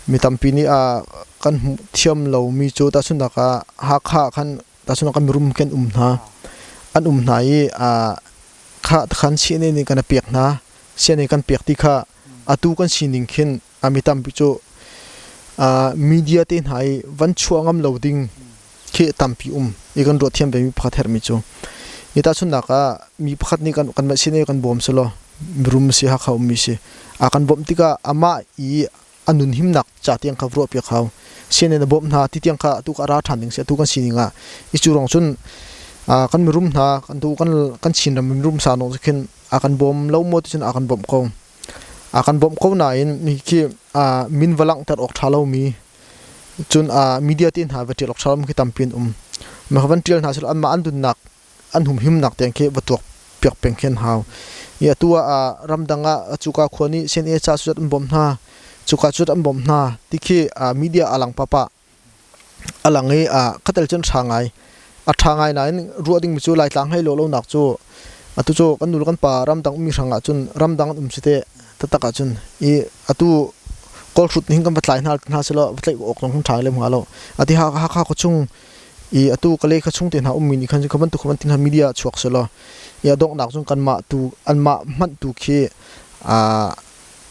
mi tampi nih, aa, kan hmuh thiam lomi cu tahchunhnak ah Hakha khan tahchunhnak kan mirum khi an um hna. An um hna i, aa, kha khan C N A nih kan a pek hna. C N A kan pek ti kha atu kan sining khin, aa, mi tampi cu, aa, media te hna i van chuah ngam lo ding khi tampi um i kan ruah thiam vemi pakhat herhmi cu. I tahchunhnak ah mi pakhat nih kan, kan mah C N A kan bawm seh law, mirum si, Hakha ummi si. A kan bawmh tikah amah i a nun himnak ca tiang kha ruahpiak hau. C N A na bawmh hna ti tiang kha atu kha a ra ṭhan ding si, atu kan sining ah. I cu ruang cun, aa, kan mirum hna, kan tu, kan, kan Chinram mirum sa nung khin a kan bawm lo maw ti cun a kan bawmh ko. A kan bawmh ko nain mi khi, aa, min va langhter awk ṭha lomi, cun, aa, media te hna va ṭial awk ṭha lomi khi tampi an um. Mah kha van ṭial hna seh law, anmah an nunnak, an humhimnak tiang khi va tuak piak peng khin hau. I atu ah, aa, ramdang ah, a cuka khua nih C N A ca cucat an bawmh hna, cuka cucat an bawmh hna ti khi, aa, media a lang pahpah a lang i, aa, khatel cun a ṭha ngai. A ṭha ngai nain ruah dingmi cu Laitlang hei lawh lonak cu, atu cu kan nu le kan pa ramdang ummi hrang ahcun ramdang an um si te, taktak ahcun i atu Kawl hrut nih hin kan va tlai hna, hna seh law, va tlaih awk zong kan ṭha lem hnga lo. A ti ha, Hakha khuachung i atu Kalay khuachung te hna ummi nih khan kha bantuk kha bantuk hna media chuak seh law, i a donghnak cun kanmah tu, anmah hmanh tu khi, aa,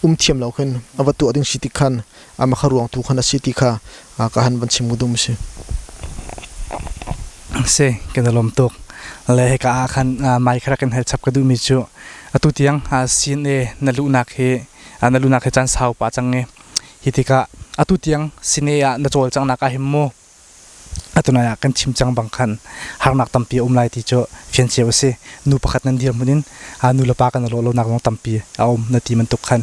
um thiam lo khin a va tuah ding si tik khan, a makha ruang tu khan a si ti kha, aa, ka han van chim duhmi si. Si, kan lawm tuk. Le hika ah khan, aa, mai kha rak in hal chap ka duhmi cu, atu tiang, aa, C N A na luhnak hi, aa, na luhnak hi caan sau pah cang i, hi tikah atu tiang C N A ah na cawlcanghnak ah hin maw, atu nai ah kan chim cang bang khan harnak tampi a um lai ti cu fian cio a si. Nu pakhat nan dirhmun in, aa, nu le pa kan lawh lonak zong tampi a um na ti bantuk khan,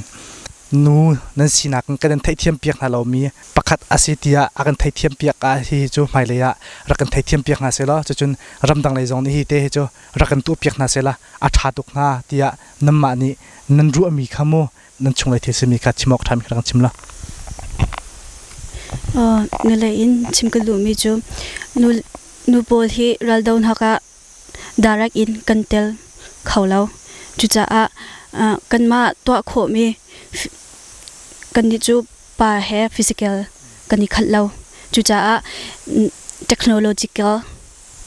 nu nan sinak in kan in theihthiam piak hna lomi pakhat a si tiah a kan theihthiam piak a hi cu hmailei ah rak kan theihthiam piak hna seh law, cucun ramdang lei zong nih hi te hi cu rak kan tuah piak hna seh la, a ṭha tuk hna tiah nanmah nih nan ruahmi kha maw, nan chunglei thil simi kha chim awk ṭha mi kha rak kan chim law. Aw, nu le in chim ka duhmi cu nu, nu pawl hi raldo hnak ah direct in kan tel kho lo. Cucaah, ah, kanmah tuah khawhmi fi-, kannih cu pa he physical kan i khalh lo. Cucaah, mm, technological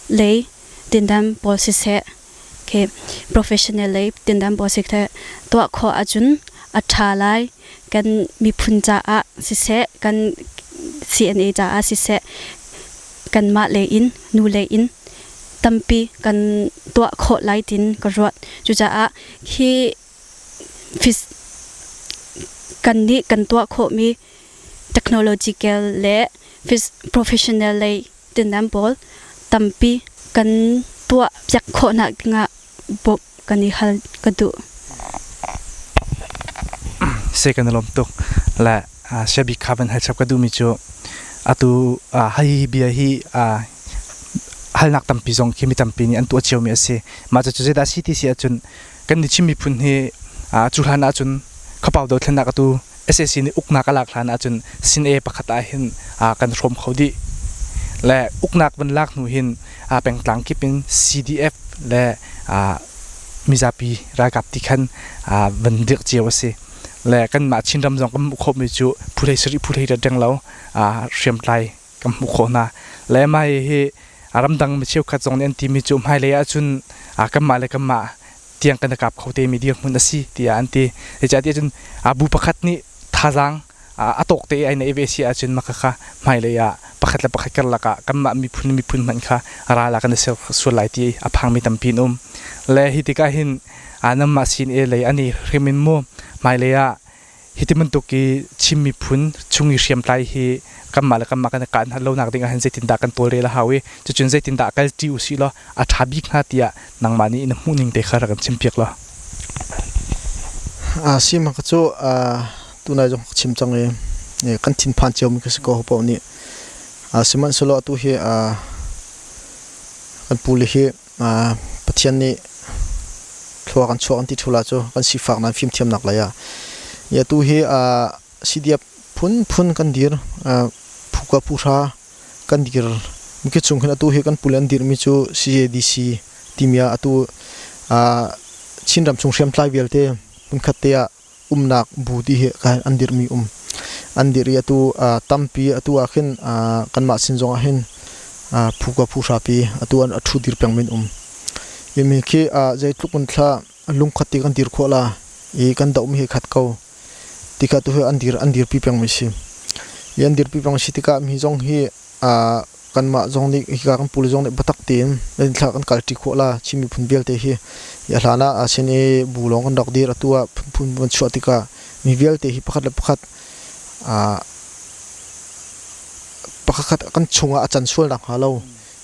lei tindan pawl siseh, okay, professional lei tindan pawl siseh tuah khawh ahcun a ṭha lai. Kan miphun caah siseh, kan C N A caah siseh, kanmah lei in, nu lei in tampi kan tuah khawh lai tin ka ruat. Cucaah khi phys-, kannih kan tuah khawhmi technological le phys-, professional lei tindan pawl tampi kan tuah piak khawhnak dingah bawmh kan i hal ka duh. Se kan lawm tuk le, aa, Siabi kha van hal chap ka duhmi cu atu, aa, hei bia hi, aa, halnak tampi zong khi mi tampi nih an tuah ciomi a si. Mah cu zeidah a si ti si ahcun kan i chim miphun hi, aa, cu hlan ahcun khuapau dothlennak atu S A C nih uknak a lak hlan ahcun C N A pakhat ah hin, aa, kan hrawm kho dih. Le uknak van lak hnu hin, aa, pengtlang kip in C D F le, aa, mizapi ralkap ti khan, aa, van dirh cio a si. Le kanmah Chinram zong kan hmuh khawhmi cu phuhlei sarih phuhlei rat deng lo, aa, hriamtlai kan hmuh khawh hna. Le mah hi, hi, aa, ramdang mi cheukhat zong nih an timi cu hmailei ahcun, aa, kanmah le kanmah tiang kan kap kho te mi dirhmun a si, tiah an ti. Zeicah ti ahcun, aa, bu pakhat nih thazaang, aa, a tawk te i ai na i ve si ahcun, mah kha kha hmailei ah pakhat le pakhat karlak ah kanmah miphun le miphun hmanh kha ral ah kan i ser sual lai ti a phangmi tampi an um. Le hi tikah hin, aa, nanmah C N A lei an i hrim in mu, hmailei ah hiti bantuk i Chin miphun chung i hriamtlai hi kanmah le kanmah kan i kah hngal lonak ding ah hin zeitindah kan tawlrel a hau i, cucun zeitindah kal ṭi u sih law, a ṭha bik hnga tiah nangmah nih na hmuh ning te kha rak kan chimpiak law. Aa, si mah ka cu, aa, tunai zong ka chim cang i, e, kan thin phan ciomi ka si ko, ho paoh nih. Aa, sihmanhsehlaw atu hi, aa, kan pu le hi, aa, Pathian nih thlua kan chuak an ti ṭhu lai cu kan sifak nan fimthiamnak lei ah i atu hi, aa, C D F phunphun kan dir, aa, phuka phuhra kan dir. Miki chung hin atu hi kan pu le an dirmi cu C J D C timi ah atu, aa, Chinram chung hriamtlai vialte hmunkhat te ah umnak bu ti hi kha an dirmi um. An dir i atu, aa, tampi atu ah khin, aa, kanmah sin zong ah hin, aa, phuka phuhra pi atu an a ṭhu dir pengmi an um. I mi khi, aa, zeitluk in thla lungkhat ti kan dir khawh la i kan dohmi hi khat ko. Tikah tu hi an dir, an dirpi pengmi si. I an dirpi pengmi si tikah mi zong hi, aa, kanmah zong nih, hika kan pu le zong nih batak tein, thla kan kal ṭi khawh la, Chin miphun vialte hi, i a hlan ah, aa, C N A bu lawng kan rak dir, atu ah phunphun van chuah tikah, mi vialte hi pakhat le pakhat, aa, pakhat kan chungah a can sual nak hnga lo,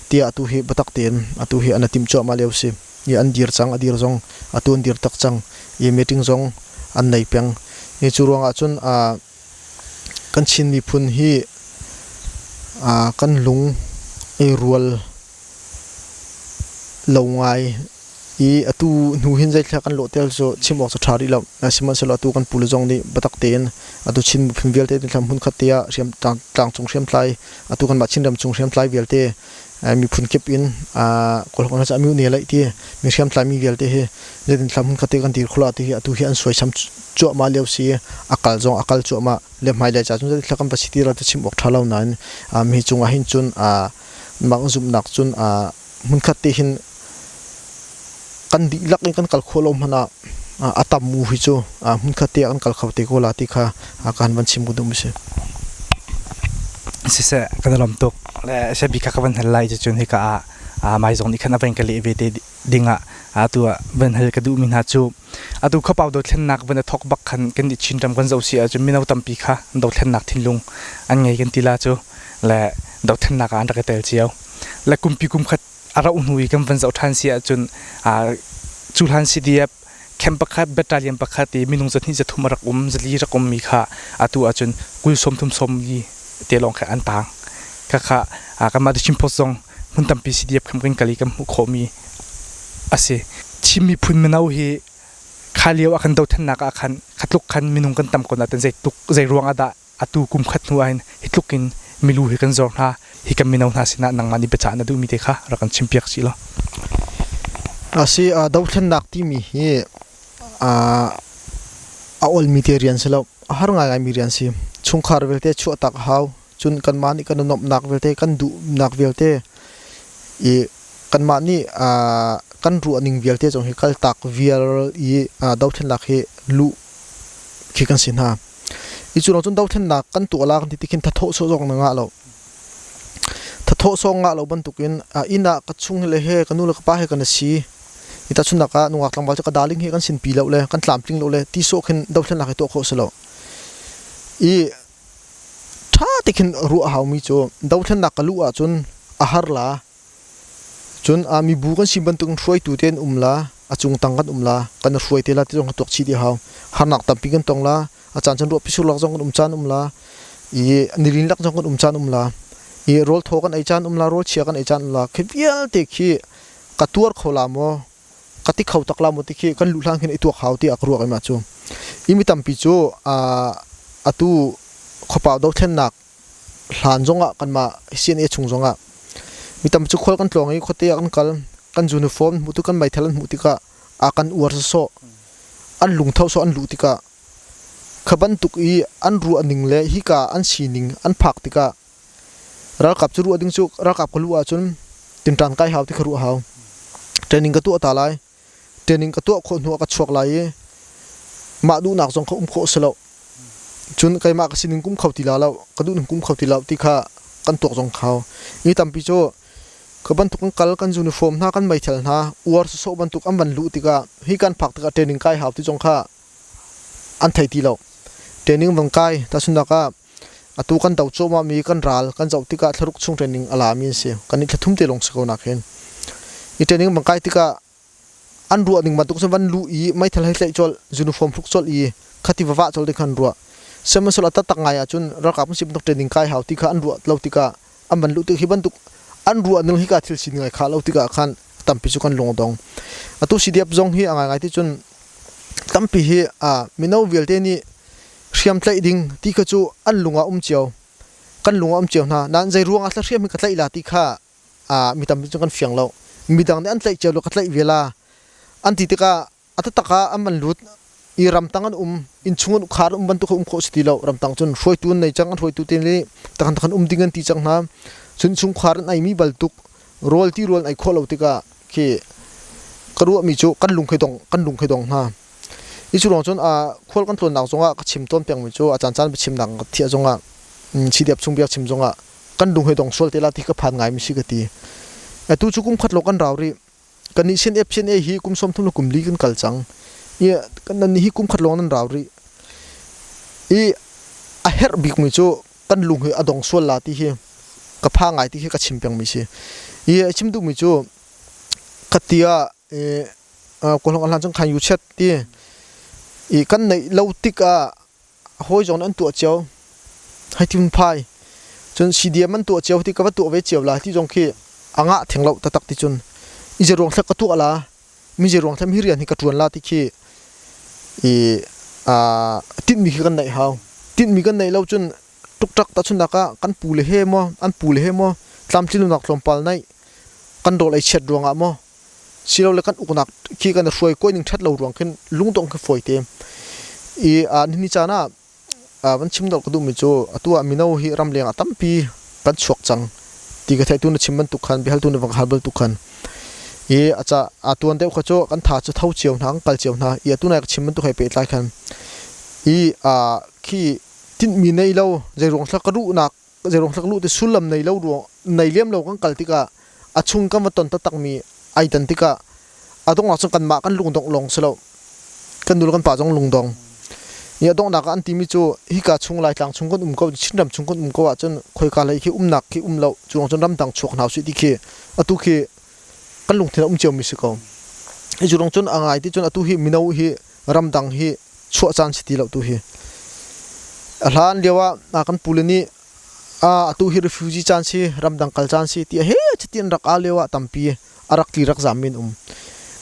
tiah atu hi batak tein, atu hi an a timh cuahmah lio si. I an dir cang, a dir zong, atu an dir tak cang, i meeting zong an nei peng. I cu ruangah cun, aa, kan Chin miphun hi, aa, kan lung i rual lo ngai i, atu hnu hin zeithla kan lawh tel cu chim awk cu ṭha rih lo. Sihmanhsehlaw atu kan pu le zong nih batak tein atu Chin miphun vialte tin thlam hmunkhat te ah hriam, tlang, tlang cung hriamtlai, atu kanmah Chinram cung hriamtlai vialte, aa, miphun kip in, aa, Kawl hmanh a mi u ne laih ti, mi hriamtlai mi vialte hi zeitin thlam hmunkhat te kan dir khawh la ti hi atu hi an suaisam cuahmah lio si, a kal zong a kal cuahmah. Le hmailei ca cun zeithla kan va si ti raltu chim awk ṭha lo nain, aa, mi cungah hin cun, aa, mah zumhnak cun, aa, hmunkhat te hin kan dihlak in kan kal khawh lo hmanh ah, aa, a tam mu hi cu, aa, hmunkhat te ah kan kal kho te ko la ti kha, aa, kan van chim ko duhmi si. Siseh, kan lawm tuk. Le Siabi kha ka van hal lai cu cun hika ah, aa, mai zong nih khan a van ka leh ve te dingah, aa, tu ah van hal ka duhmi hna cu, atu khuapau dothlennak van a thawk bak khan kan i Chinram kan zoh si ahcun mino tampi kha dothlennak thinlung an ngei kan ti la cu, le dothlennak ah an rak i tel cio. Le kumpi kum khat a rauh hnu i kan van zoh ṭhan si ahcun, aa, cu hlan C D F camp pakhat, battalion pakhat i minung zahnih zathum a rak um, zali rak ummi kha atu ahcun kul sawmthum sawmli te lawng kha an tang. Kha kha, aa, kanmah The Chin Post zong hmun tampi C D F camp kan kal i kan hmuh khawhmi a si. Chin miphun mino hi kha lio ah khan dothlennak ah khan khatluk khan minung kan tam ko nain zeitluk, zei ruang ah dah Atu kum khat hnu ah hin hi tlukin milu hi kan zor hna, hi kan mino hna sinah nangmah nih biacah na duhmi te kha rak kan chimpiak sih law. A si, aa, dothlennak timi hi, aa, a olmi te rian si lo, a har ngaingaimi rian si. Chungkhar vialte chuahtak a hau, cun kanmah nih kan nuamhnak vialte, kan duhnak vialte, i kanmah nih, aa, kan ruah ning vialte zong hi kaltak vial i, aa, dothlennak hi luh khi kan si hna. I cu ruang cun dothlennak kan tuah la kan ti tikhin thathawh sawh zong na ngah lo. Thathawh sawh ngah lo bantukin, aa, inn ah ka chung hi le he, ka nu le ka pa he kan a si. Hi tahchunhnak ah nungak tlangval cu ka darling he kan sinpi lo le, kan tlamtling lo le, ti sawh khin dothlennak hi tuah khawh si lo. I ṭha tekin ruah a haumi cu dothlennak ka luh ahcun a har la, cun, aa, mibu kan si bantukin hruaitu te an um la, a cungtang kan um la, kan hruai te la ti zong kan tuak chih dih a hau. Harnak tampi kan tong la, a caan cun ruahpi sulak zong kan um caan um la, i nilin lak zong kan um caan um la, i rawl thaw kan ei caan um la, rawl chia kan ei caan um la, khi vialte khi ka tuar kho la maw, ka ti kho tak la maw ti khi kan luh hlan khin i tuak hau tiah ka ruah i mah cu. I mi tampi cu, aa, atu khuapau dothlennak hlan zongah kanmah C N A chung zongah mi tampi cu khual kan tlawng i khuate ah kan kal, kan uniform hmuh tu kan meithal an hmuh tikah a kan uar sawsawh, an lungtho sawh an luh tikah kha bantuk i an ruah ning le hika an si ning an phak tikah ralkap cu ruah ding cu ralkap ka luh ahcun tinṭan kai hau ti kha ruah hau. Training ka tuah ta lai. Training ka tuah khawh hnu ah ka chuak lai i mah duhnak zong kha um khawh si lo. Cun keimah ka sining kum kho ti la lo, ka duhning kum kho ti lo ti kha kan tuak zong kha. I tampi cu kha bantuk kan kal, kan uniform hna, kan meithal hna uar sawsawh bantuk an van luh tikah hi kan phak tikah training kai hau ti zong kha an thei ti lo. Training van kai, tahchunhnak ah atu kan do cuahmahmi kan ral kan zoh tikah thlaruk chung training a lami an si. Kan nih thla thum te lawng si ko nakin i training van kai tikah an ruah ning bantuk cun van luh i meithal hei tlaih colh, uniform hruk colh i khati vavah colh ding khan an ruah. Sihmanhsehlaw a taktak ngai ahcun ralkap an si bantuk training kai hau ti kha an ruah lo tikah an van luh tik hi bantuk an ruah ning hika thil si ning ai kha lo tikah khan tampi cu kan lung a dong. Atu C D F zong hi a ngaingai ti cun tampi hi, aa, mino vialte nih hriamtlaih ding ti kha cu an lung ah um cio, kan lung ah um cio hna. Nan zei ruangah tla hriam hi ka tlaih la ti kha, aa, mi tampi cun kan fiang lo. Midang nih an tlaih cio lo, ka tlaih ve la an ti tikah a taktak ah an van lut i ramtang an um, innchung an khar an um bantuk kha um khawh si ti lo. Ramtang cun hruaitu an nei cang, an hruaitu te nih takhan takhan um ding an ti cang hna. Cun innchung khar an eimi baltuk rawl ti rawl an ei khawh lo tikah khi ka ruahmi cu kan lung khe dong, kan lung khe dong hna. I cu ruang cun, aa, khual kan tlawnnak zongah ka chim tawn pengmi cu a caan caan biachimnak ka thiah zongah, mm, C D F chung biachim zongah kan lung he dong sual te la ti ka phan ngaimi si ka ti. Atu cu kum khat lawng kan rau rih. Kan nih C N F C N A hi kum sawmthum le kum li kan kal cang. I kan nan nih hi kum khat lawng nan rau rih. I a herh bikmi cu kan lung hi a dong sual la ti hi ka pha ngai ti hi ka chim pengmi si. I a chim duhmi cu khat tiah, e, aa, Kawlholh a hlan cun khan yuchet ti i kan neih lo tikah a hawi zong nih an tuah cio, hei ti hun phai. Cun C D M an tuah cio ti ka va tuah ve cio lai ti zong khi a ngah theng lo taktak ti cun i zei ruang thlak ka tuah la, mi zei ruang thlak mi rian hi ka ṭuan la ti khi i, aa, tinhmi khi kan neih hau. Tinhmi kan neih lo cun ṭukṭak tahchunhnak ah kan pu le he maw, an pu le he maw, tlamtlinnak tlawmpal neih kan rawl ei chiat ruangah maw, silole kan uknak khi kan hruai kuai ning ṭhat lo ruang khin lungdong khi fawi te. I, aa, nihin ni caan ah, aa, van chim dolh ka duhmi cu atu ah mino hi ramleng ah tampi kan chuak cang ti ka theih. Tu na chim bantuk khan, biahal tu na van hal bantuk khan i a ca, aa, tuan deuh kha cu kan tha cu tho cio hna, kan kal cio hna. I atu nai ka chim bantuk hei pehtlai khan i, aa, khi tinhmi nei lo, zei ruang thlak ka ruhnak, zei ruang thlak luh ti sullam nei lo ruang, nei liam lo kan kal tikah a chung kan va ton taktakmi ai tan tikah a donghnak cun kanmah kan lungdong lawng si lo, kan nu le kan pa zong lungdong. I a donghnak ah an timi cu hika chung Laitlang chung kan um ko, Chinram chung kan um ko ahcun khoika lei khi umnak khi um lo, cu ruang cun ramdang chuak hna usih ti khi atu khi kan lungthin a um ciomi si ko. I cu ruang cun a ngai ti cun atu hi mino hi ramdang hi chuah caan si ti lo tu hi. A hlan lio ah, aa, kan pu le nih, aa, atu hi refugee caan si, ramdang kal caan si, ti a he chiti an rak au lio ah tampi a rak tli rak zam min um.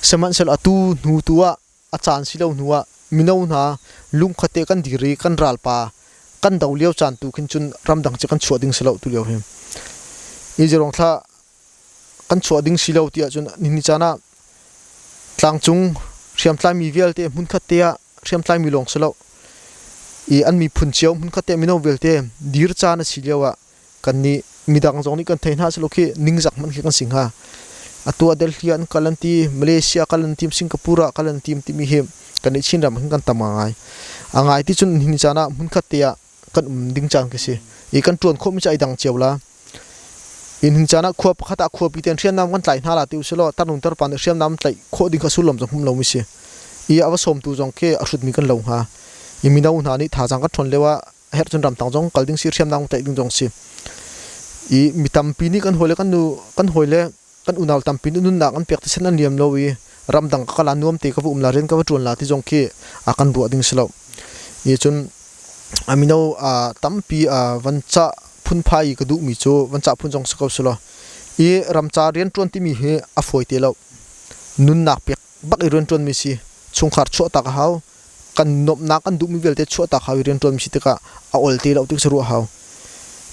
Sihmanhsehlaw atu hnu tu ah a caan si lo hnu ah mino hna lungkhat te kan dir i kan ralpa kan do lio caan tu khin cun ramdang ci kan chuah ding si lo tu lio hi. I zirawng thla kan chuah ding si lo tiah cun nihin ni caan ah tlangcung hriamtlaimi vialte hmunkhat te ah hriamtlaimi lawng si lo i an miphun cio hmunkhat te ah mino vialte dir caan a si lio ah kannih midang zong nih kan thei hna silo khi ningzak hmanh khi kan si hnga. Atu ah Delhi ah an kal an ti, Malaysia ah kal an ti, Singapore ah kal an ti, timi hi kannih Chinram ah khin kan tam ngaingai. A ngai ti cun nihin ni caan ah hmunkhat te ah kan um ding caan khi si. I kan ṭuan khawhmi cu aa dang cio la. I nihin caan ah khua pakhat ah khuapi tein hriamnam kan tlaih hna la ti u sih law, tarnung tarpa nih hriamnam tlaih khawh ding kha sullam zong hmu lomi si. I a va sawmtu zong khi a hrutmi kan lo hnga. I mino hna nih thazaang kan ṭhawn lio ah a herh cun ramtang zong kal ding si, hriamnam tlaih ding zong si. I mi tampi nih kan hawile kan nu, kan hawile kan unau tampi nih nunnak an pek ti sen an liam lo i ramdang ka kal ah nuam te ka va um la, rian ka va ṭuan la ti zong khi a kan ruah ding si lo. I cun a mino a tampi a van cah phun pha i ka duhmi cu van cah phun zong si ko si law i ramca rianṭuan timi hi a fawi te lo. Nunnak pek bak i rianṭuanmi si, chungkhar chuahtak a hau, kan nuamhnak kan duhmi vialte chuahtak hau i rianṭuanmi si tikah a ol te lo tik si ruah hau.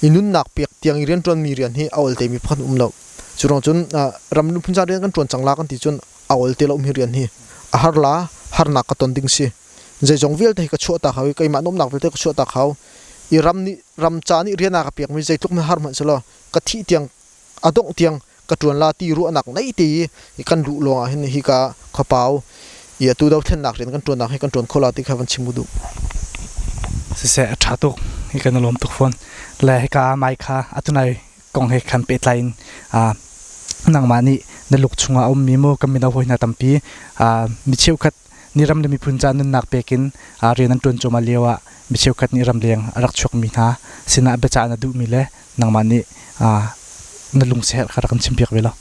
I nunnak pek tiang i rianṭuanmi rian hi a ol temi pakhat um lo. Curuang cun, ah, ram lungphun caan rian kan ṭuan cang la kan ti cun a ol te lo mi rian hi a har la, harnak ka ton ding si. Zeizong vialte hi ka chuahtak hau i keimah nuamhnak vialte ka chuahtak hau. I ram nih, ramca nih rian a ka pekmi zeitluk hmanh har hmanh si law, ka thih tiang a dongh tiang ka ṭuan la ti ruahnak nei te i kan luh lawngah hin hika khuapau i atu dothlennak rian kan ṭuannak hi kan ṭuan kho la ti kha van chim ka duh. Siseh, a ṭha tuk, hi kan lawm tuk fawn. Le hika mai kha atu nai kong he khan pehtlai in, aa, nangmah nih na luk chungah a ummi maw kan mino hawi hna tampi, aa, mi cheukhat nih ram le miphun caah nunnak pekin, aa, rian an ṭuan cuahmah lio ah mi cheukhat nih ramleng a rak chuakmi hna sinah biacah na duhmi le nangmah nih, aa, na lungsi herh kha rak kan chimpiak ve law.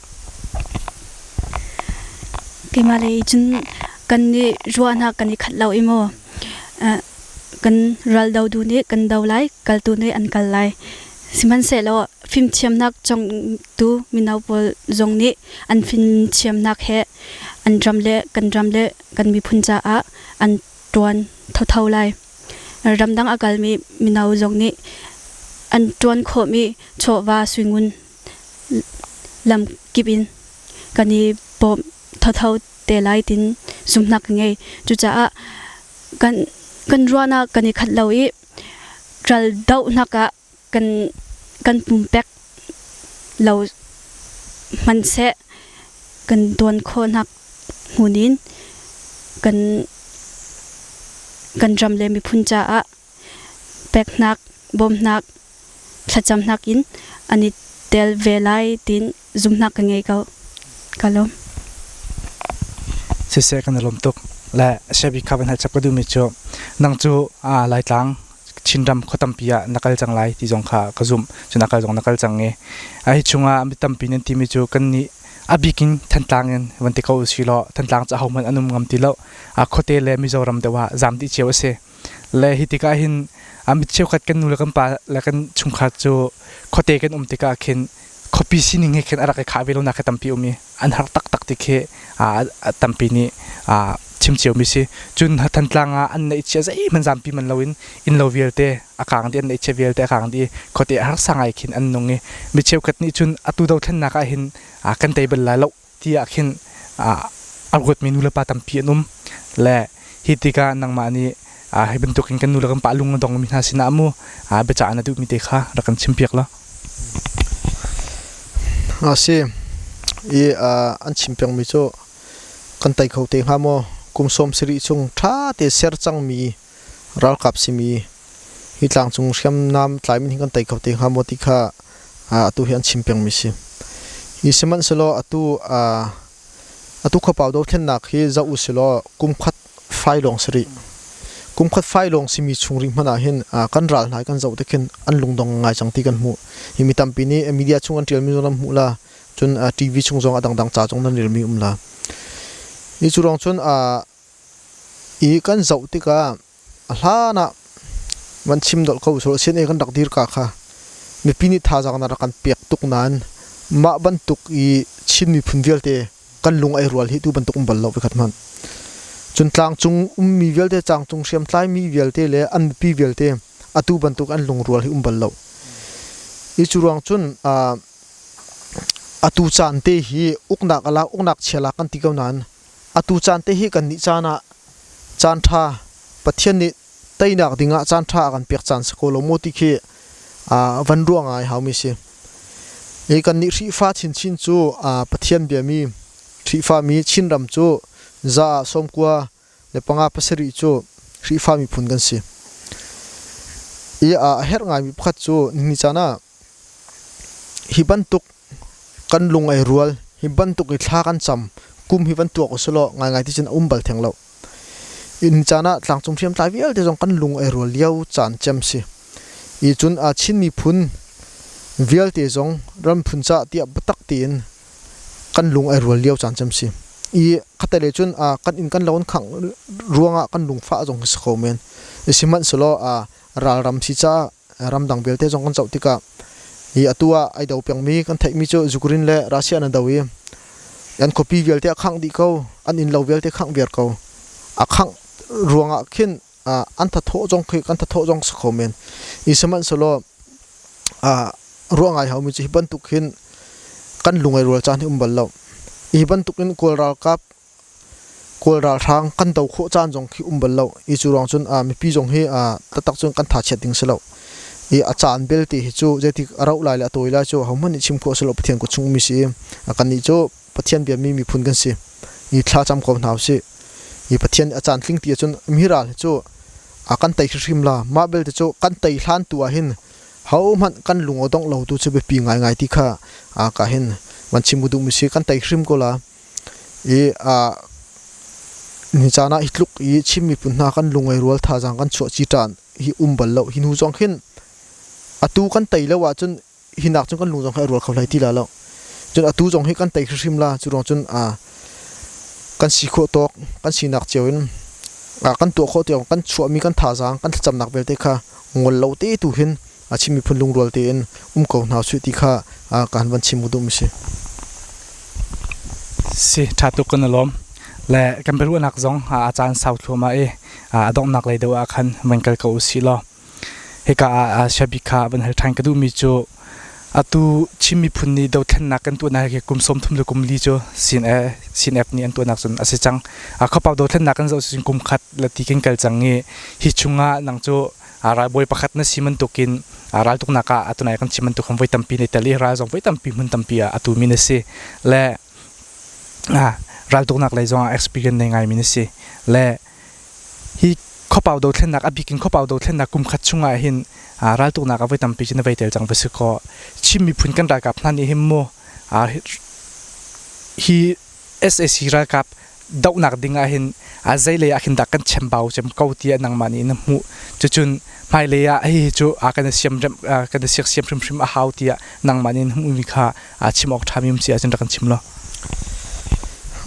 Keimah le i cun kannih ruahnak kan i khat lo i maw? Aa, kan raldotu nih kan do lai, kaltu nih an kal lai. Sihmanhsehlaw, fimthiamnak congtu mino pawl zong nih an fimthiamnak he an ram le kan ram le kan miphun caah an ṭuan thotho lai. Ramdang a kalmi mino zong nih an ṭuan khawhmi chawva sui ngun lam kip in kan i bawmh thotho te lai tin zumhnak ka ngei. Cucaah kan, kan ruahnak kan i khat lo i ral dohnak ah kan, kan pumpek lo hmanhseh kan tuan khawhnak hmun in kan, kan ram le miphun caah peknak, bawmhnak, thlacamhnak in an i tel ve lai tiin zumhnak ka ngei ko, ka lawm. Siseh, kan lawm tuk. Le Syabi kha van hal chap ka duhmi cu nang cu, aa, Laitlang Chinram khua tampi ah na kal cang lai ti zong kha ka zumh. Cun a kal zong na kal cang i, ahi chungah mi tampi nan timi cu kannih a bikin Thantlang in van ti ko u si law, Thantlang cu ahohmanh an um ngam ti lo. Aa, khuate le Mizoram deuh ah zam dih cio a si. Le hi tikah hin, aa, mi cheukhat kan nu le kan pa le kan chungkhar cu khuate kan um tikah khin khuapi sining he khin a rak i khah ve lonak he tampi um i, an har taktak ti khi, aa, a tampi nih, aa, chim ciomi si. Cun Thantlang ah an neih chiah zeihmanh zampi man loin inn lo vialte a kang dih, an neih chiah vialte a kang dih i, khuate a harsa ngai khin an nung i, mi cheukhat nih cun atu dothlennak ah hin, aa, kan tei bal lai lo tiah khin, aa, a ruatmi nu le pa tampi an um. Le hi tikah nangmah nih, aa, hi bantukin kan nu le kan pa lung a dongmi hna sinah mu, aa, biacah an a duhmi te kha rak kan chimpiak law. A si i, aa, an chim pengmi cu kan tei kho te hnga maw? Kum sawm sarih chung ṭha te ser cangmi ralkap simi hi tlangcung hriamnam tlaimin hi kan tei kho te hnga maw ti kha, aa, atu hi an chim pengmi si. I sihmanhsehlaw atu, aa, atu khuapau dothlennak hi zoh u si law, kum khat fai lawng sarih, kum khat fai lawng simi chung rih hmanh ah hin, aa, kan ral hna i kan zoh tikhin an lungdong ngai cang ti kan hmuh. Hi mi tampi nih media chung an ṭialmi zong nan hmuh la, cun, aa, T V chung zong a dangdang ca zong nan relmi um la. I cu ruang cun, aa, i kan zoh tikah a hlan ah van chim dolh ko u si law, C N A kan rak dirka kha mipi nih thazaang nan rak kan pek tuk nain mah bantuk i Chin miphun vialte kan lung aa rual hi tu bantuk um bal lo ve khat hmanh. Cun tlangcung ummi vialte, tlangcung hriamtlaimi vialte le an mipi vialte atu bantuk an lungrual hi um bal lo. I cu ruang cun, aa, atu caan te hi uknak a la, uknak chia la kan ti ko nain, atu caan te hi kannih caan ah caan ṭha, Pathian nih teinak dingah caan ṭha a kan pek caan si ko lo maw ti khi, aa, van ruah ngai haumi si. I kannih Khrihfa chinchin cu, aa, Pathian biami Khrihfami Chinram cu za ah sawmkua le panga pasarih cu Khrihfami phun kan si. I, aa, a herh ngaimi pakhat cu nihin caan ah hi bantuk kan lung ei rual, hi bantuk i thla kan cam, kum hi van tuak u sulaw, ngaingai ticin a um bal theng lo. I nihin caan ah tlangcung hriamtlai vialte zong kan lung ei rual lio caan cem si. I cun, aa, Chin miphun vialte zong ram phun ca tiah biatak tein kan lung ei rual lio caan cem si. I khatte le cun, aa, kan inn kan lo an khangh ruangah kan lung fah zong hi si ko men. I sihmanhsehlaw, aa, ralram si caah ramdang vialte zong kan zoh tikah, i atu ah aa do pengmi kan theihmi cu Ukraine le Russia an do i, an khuapi vialte a khangh dih ko, an inn lo vialte khangh viar ko. A khangh ruangah khin, aa, an thathawh zong khi kan thathawh zong si ko men. I sihmanhsehlaw, aa, ruah ngai haumi cu hi bantuk khin kan lung ei rual caan hi um bal lo. I hi bantuk in Kawl ralkap, Kawl ralhrang kan do khawh caan zong khi um bal lo. I cu ruang cun, aa, mipi zong hi, aa, taktak cun kan thachiat ding si lo. I a caan belte hi cu zeitik a rauh lai le a tawi lai cu ahohmanh nih chim khawh si lo, Pathian kut chung ummi si i, aa, kannih cu Pathian biami miphun kan si. I thlacam ko hna u sih. I Pathian nih a caan tling ti ahcun mi ral hi cu, aa, kan tei hrimhrim la, mah belte cu kan tei hlan tu ah hin ahohmanh kan lung a dongh lo tu cu biapi ngaingai ti kha, aa, ka hin van chim ka duhmi si, kan tei hrim ko la. I, aa, nihin caan ah hi tluk i Chin miphun hna kan lung ei rual, thazaang kan chuah ci ṭan hi um bal lo. Hi hnu zong khin atu kan tei lo ahcun hinak cun kan lung zong kha a rual kho hlei ti lai lo. Cun atu zong hi kan tei hrimhrim la, cu ruang cun, aa, kan si khawh tawk, kan sinak cio in, aa, kan tuah khawh tio, kan chuahmi kan thazaang, kan thlacamnak vialte kha ngol lo te tu hin, aa, Chin miphun lungrual tein um ko hna u sih ti kha, aa, ka han van chim ka duhmi si. Si, ṭha tuk, kan i lawm. Le kan biaruahnak zong, aa, a caan sau thluahmah i, aa, a donghnak lei deuh ah khan van kal ko u sih law. Hika ah, aa, Siabi kha van hal ṭhan ka duhmi cu, atu Chin miphun nih dothlennak kan tuahnak hi kum sawmthum le kum li cu C N A, C N F nih an tuahnak cun a si cang. Aa, khuapau dothlennak kan zoh cun kum khat le ti kan kal cang i, hi chungah nang cu, aa, ralbawi pakhat na si bantukin, aa, raltuknak ah atu nai kan chim bantuk khan voi tampi na i tel i, ral zong voi tampi hmun tampi ah atu mi na si. Le, aa, raltuknak lei zongah experience nei ngaimi na si. Le hi khuapau dothlennak, a bikin khuapau dothlennak kum khat chungah hin, aa, raltuknak a voi tampi cu na voi tel cang va si ko. Chin miphun kan ralkap hna nih hin maw, aa, hi, hi S A C ralkap dohnak dingah hin, aa, zei lei ah khin dah kan chembau cem ko tiah nangmah nih na hmuh. Cucun hmailei ah hi, hi cu, aa, kan i siam rem, aa, kan i siak siam hrimhrim a hau tiah nangmah nih na hmuhmi kha, aa, chim awk ṭhami um si ahcun rak kan chim law.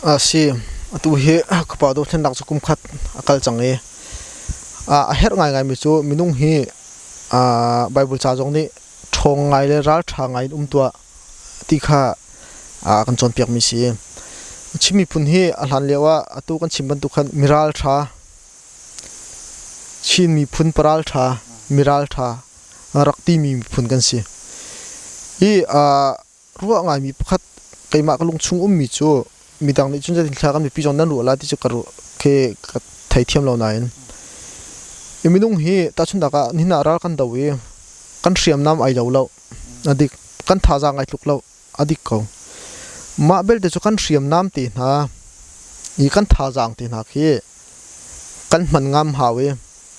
A si, atu hi khuapau dothlennak cu kum khat a kal cang i, aa, a herh ngaingaimi cu minung hi, aa, Baibal ca zong nih ṭhawng ngai le ralṭha ngai in um tuah ti kha, aa, kan cawnpiakmi si. Chin miphun hi a hlan lio ah atu kan chim bantuk khan mi ralṭha, Chin miphun pa ralṭha, mi ralṭha rak timi miphun kan si. Hi, aa, ruah ngaimi pakhat keimah ka lungchung ummi cu, midang nih cun zeitin thla kan biapi zong nan ruah lai ti cu ka ruah, khi ka theithiam lo nain, i minung hi tahchunhnak ah nihin ah ral kan do i kan hriamnam ai lo lo, a dik, kan thazaang ai tluk lo, a dik ko. Mah belte cu kan hriamnam te hna i kan thazaang te hna khi kan hman ngam hau i,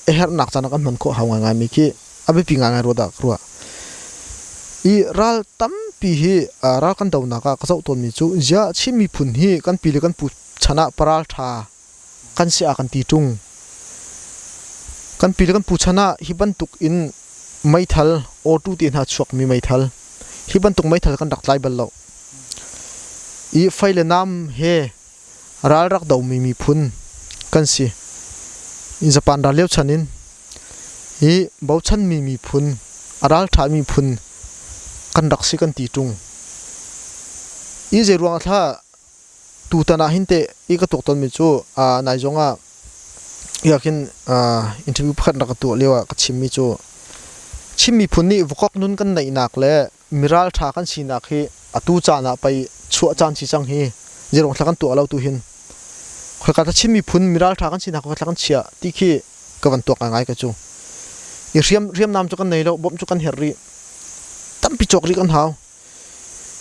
a herhnak caan ah kan hman khawh hau ngaingaimi khi a biapi ngaingai ruah dah ka ruah. I ral tampi hi, aa, ral kan donak ah ka zoh tawnmi cu, ziah Chin miphun hi kan pi le kan pu chan ah pa ralṭha kan si ah kan ti ṭung. Kan pi le kan pu chan ah hi bantuk in meithal, awṭu te hna chuakmi meithal, hi bantuk meithal kan rak tlai bal lo. I fei le nam he ral rak domi miphun kan si. I Japan ral lio chan in hi bochanmi miphun, a ralṭhami phun kan rak si kan ti ṭung. I zei ruang a thla tutan ah hin teh i ka tuak tawnmi cu, aa, nai zongah i khin, aa, interview pakhat rak ka tuah lio ah ka chimmi cu, Chin miphun nih vukok nun kan neihnak le miralṭha kan sinak hi atu caan ah pei chuah caan si cang hi. Zeiruang thla kan tuah lo tu hin. Khoika ta Chin miphun miralṭha kan sinak khoika thla kan chiah ti khi ka van tuak ngaingai ka cu. I hriam, hriamnam cu kan nei lo, bawmh cu kan herh rih. Tampi cawk rih kan hau.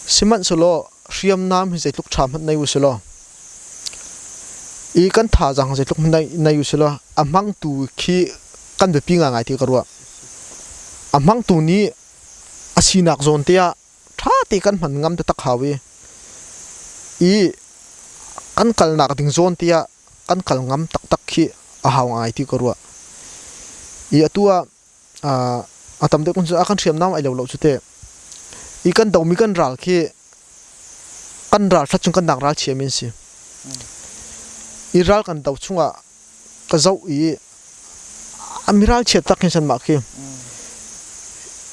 Sihmanhsehlaw hriamnam hi zeitluk ṭha hmanh nei u sih law, i kan thazaang zeitluk hmanh nei, nei u sih law, a hmangtu khi kan biapi ngaingai ti ka ruah. A hmangtu nih a sinak zawn te ah ṭha te kan hman ngam taktak hau i, i kan kalnak ding zawn te ah kan kal ngam taktak khi a hau ngaingai ti ka ruah. I atu ah, aa, a tam deuh kan cu a kan hriamnam ai lo lo cu te. I kan domi kan ral khi kan ral hlat cun kan nak ral chia min si. I ral kan do chungah ka zoh i a mi ral chia tak hin san mah khi.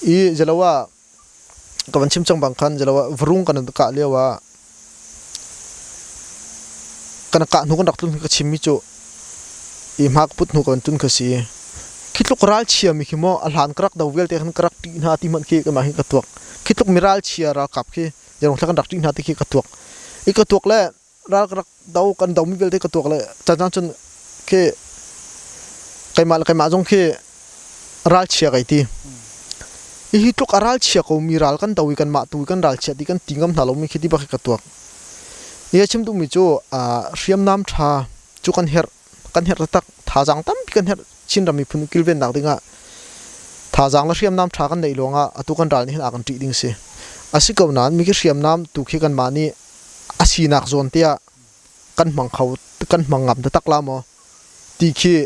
I zalo ah ka van chim cang bang khan, zalo ah varung kan kah lio ah kan kah hnu kan rak tlun ka chimmi cu i hma ka put hnu ka van tlun ka si. Khi tluk ral chia mi khi maw, a hlan ka rak do vialte khan ka rak ṭih hna ti hmanh khi keimah hi ka tuak. Khi tluk mi ral chia ralkap khi zeiruang thla kan rak ṭih hna ti khi ka tuak. I ka tuak le ral ka rak do, kan domi vialte ka tuak le caan caan cun khi keimah le keimah zong khi ral chia kei ti. I hi tluk a ral chia ko mi ral kan do i kanmah tu i kan ral chia ti kan ti ngam hna lo mi khi ti bak hi ka tuak. I a chim duhmi cu, aa, hriamnam ṭha cu kan herh, kan herh taktak, thazaang tampi kan herh, Chin ram miphun kilvennak dingah thazaang le hriamnam ṭha kan neih lawngah atu kan ral nih hin a kan ṭih ding si. A si ko nain mi khi hriamnam tu khi kanmah nih a sinak zawn te ah kan hmang kho, kan hmang ngam taktak la maw ti khi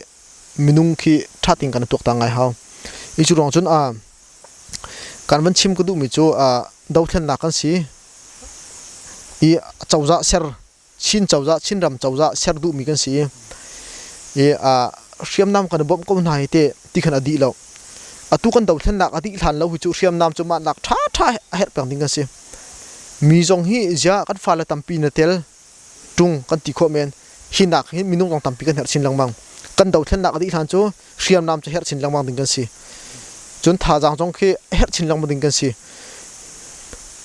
minung khi ṭha tein kan tuak ta ngai hau. I cu ruang cun, aa, kan van chim ka duhmi cu, aa, dothlennak kan si i cozah ser, Chin cozah, Chin ram cozah ser duhmi kan si i, i, aa, hriamnam kan bawmh ko hna hi te ti khan a dih lo. Atu kan dothlennak a dih hlan lo hi cu hriamnam cu mahnak ṭha ṭha a herh peng ding kan si. Mi zong hi zia kan fale tampi na tel ṭung kan ti khawh men, hinak hi minung zong tampi kan herh chin lengmang. Kan dothlennak a dih hlan cu hriamnam cu herh chin lengmang ding kan si. Cun thazaang zong khi herh chin lengmang ding kan si.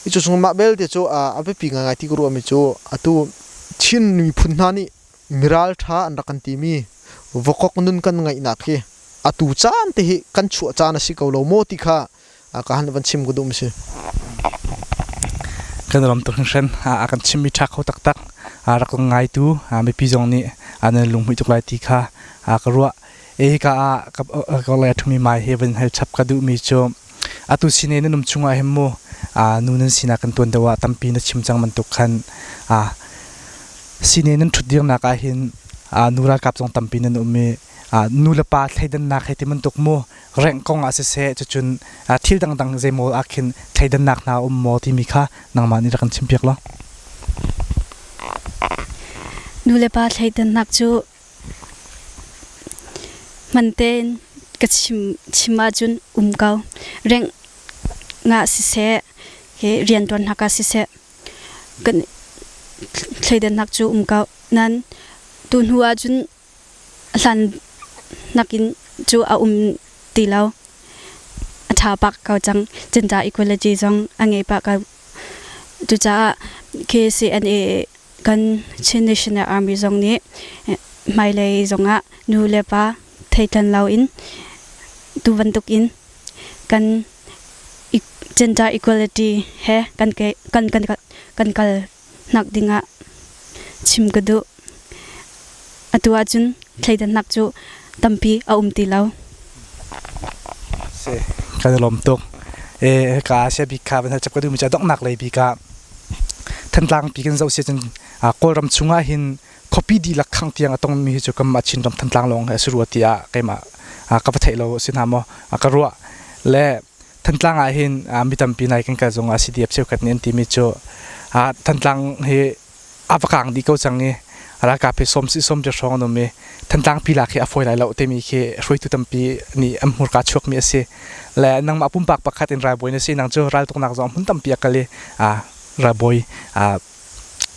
I cu sung mah belte cu, aa, a biapi ngaingai ti ka ruahmi cu atu Chin miphun hna nih miralṭha an rak kan timi vokok nun kan ngeihnak hi atu caan te hi kan chuah caan a si ko lo maw ti kha, aa, ka han van chim ka duhmi si. Kan lawm tuk hringhran, aa, a kan chimmi ṭha kho taktak, aa, rak ngaitu, aa, mipi zong nih, aa, nan lunghmuih tuk lai ti kha, aa, ka ruah. E, hika ah ka, aa, ka lai a ṭhumi mai hi van hal chap ka duhmi cu, atu sine nan um chungah hin mu, aa, nu nan sinak kan tuan deuh ah tampi na chim cang bantuk khan, aa, sine nan ṭhut dirnak ah hin, aa, nu ralkap zong tampi nan um i, aa, nu le pa thleidannak he ti bantuk mu, rengh kong ah siseh, cucun, aa, thil dangdang zeimaw ah khin thleidannak hna a um maw timi kha nangmah nih rak kan chimpiak law. Nu le pa thleidannak cu hman tein ka chim, chim ahcun um ko. Rengh ngah siseh, he rianṭuan hnak ah siseh, kan thleidannak cu um ko. Nan tu hnu ahcun a hlan hnakin cu a um ti lo. A ṭha pah ko cang. Gender equality zong a ngei pah ko. Cucaah khi C N A kan Chin National Army zong nih, eh, hmailei zongah nu le pa theitlan lo in tu bantuk in kan e-, gender equality he kan ke-, kan, kan, kan kal hnak dingah chim ka duh. Atu ahcun thleidannak cu tampi a um ti lo. Si, kan lawm tuk. E, ka sia bik kha van hal chap ka duhmi cu a donghnak lei bik ah Thantlang pi kan zoh si ahcun, aa, Kawlram chungah hin khuapi dihlak khangh tiang a tongmi hi cu kanmah Chin ram Thantlang lawng hi a si rua tiah keimah, aa, ka va theih lo si hna maw? Aa, ka ruah. Le Thantlang ah hin, aa, mi tampi nai kan kal zongah C D F cheukhat nih an timi cu, aa, Thantlang hi a va kang dih ko cang i, ralkap hi sawm si sawm riat hrawng an um i, Thantlang pi lak hi a fawi lai lo timi khi hruaitu tampi nih an hmurka chuakmi a si. Le nangmah pumpak pakhat in ralbawi na si, nang cu raltuknak zong a hmun tampi a kal i, aa, ralbawi, aa,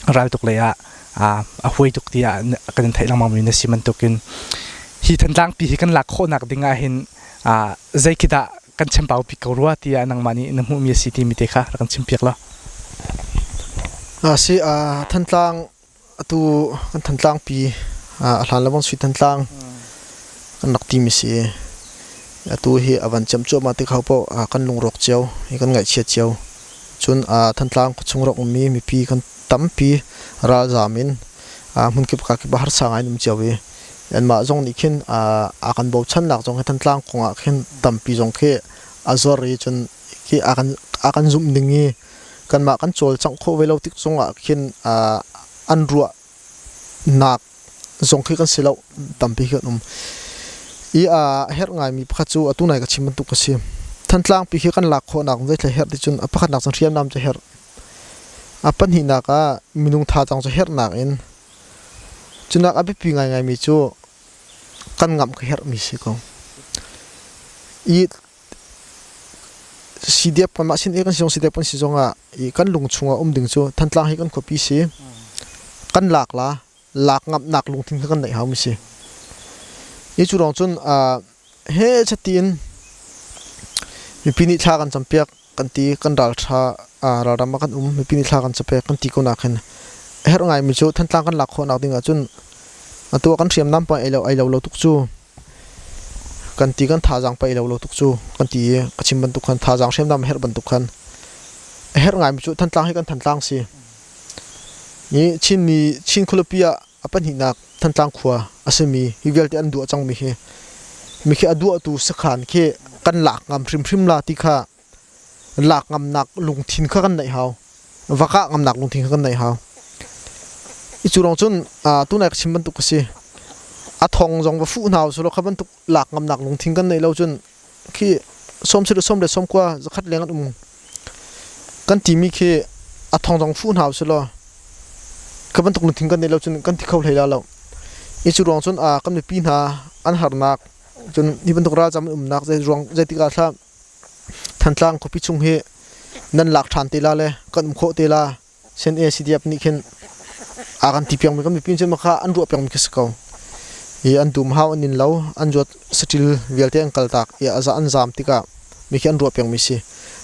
raltuk lei ah, aa, a huai tuk tiah kan in theih lengmangmi na si bantukin, hi Thantlang pi hi kan lak khawhnak dingah hin, aa, zei khit ah kan chempaupi ko rua, tia nangmah nih na hmuhmi a si timi te kha rak kan chimpiak law. A si, a, Thantlang, atu kan Thantlangpi, a, a hlan lamang sui Thantlang kan rak timi si. Atu hi a van cem cuahmah te kha poh, a, kan lungrawk cio, hi kan ngaihchia cio. Cun, a, Thantlang khuachung rak ummi mipi kan tampi ralzam in, a, hmun kip ka kip a harsa ngai in um cio i, anmah zong nih khin, a, a kan bochannak zong hi Thantlang kongah khin tampi zong khi a zuar i cun khi a kan, a kan zumh ning i, kanmah kan cawlcangh khawh ve lo tik zongah khin, a, an ruahnak zong khi kan si lo, tampi khi kan um. I, a, a herh ngaimi pakhat cu atu nai ka chim bantuk ka si. Thantlangpi khi kan lak khawhnak zeitlai herh ti cun a pakhatnak cun hriamnam cu a herh. A pahnihnak ah minung thazaang cu a herhnak in, cunak a biapi ngaingaimi cu kan ngamh ka herhmi si ko. I C D F kanmah sin i kan si zong, C D F kan si zongah i kan lung chungah um ding cu Thantlang hi kan khuapi si. Kan lak la, lak ngamhnak lungthin kha kan neih haumi si. I cu ruang cun, a, he chatin mipi nih thla kan campiak kan ti, kan ralṭha, a, ralram ah kan um, mipi nih thla kan campiak kan ti ko nakin a herh ngaimi cu Thantlang kan lak khawhnak ding ahcun atu ah kan hriamnam pah ei lo, ei lo lo tuk cu kan ti, kan thazaang pah ei lo lo tuk cu kan ti i ka chim bantuk khan thazaang hriamnam a herh bantuk khan a herh ngaimi cu Thantlang hi kan Thantlang si. I Chinmi, Chin khualipi ah a pahnihnak Thantlang khua a simi hi vialte an duah cangmi hi, mi khi a duahtu sakhan khi kan lak ngam hrimhrim la ti kha lak ngamnak lungthin kha kan neih hau, va kah ngamnak lungthin kha kan neih hau. I cu ruang cun, aa, tunai ka chim bantuk ka si. A thong zong va fuh hna u sulaw, kha bantuk lak ngamnak lungthin kan neih lo cun, khi sawm sirih sawm le sawm kua zakhat leng an um kan timi khi a thong zong fuh hna u sulaw, kha bantuk lungthin kan neih lo cun kan ti kho hlei la lo. I cu ruang cun, aa, kan mipi hna an harnak cun hi bantuk ralzam an umnak zei ruang, zeitik ah hlah Thantlang khuapi chung hi nan lak ṭhan te la le kan um khawh te la, C N A, C D F nih khin aa kan ti piangmi kan mipi cun makha an ruah piangmi khi si ko. I an dum hau an in lo, an zuat saṭil vialte an kaltak i a za an zam tikah mi khi an ruah piangmi si.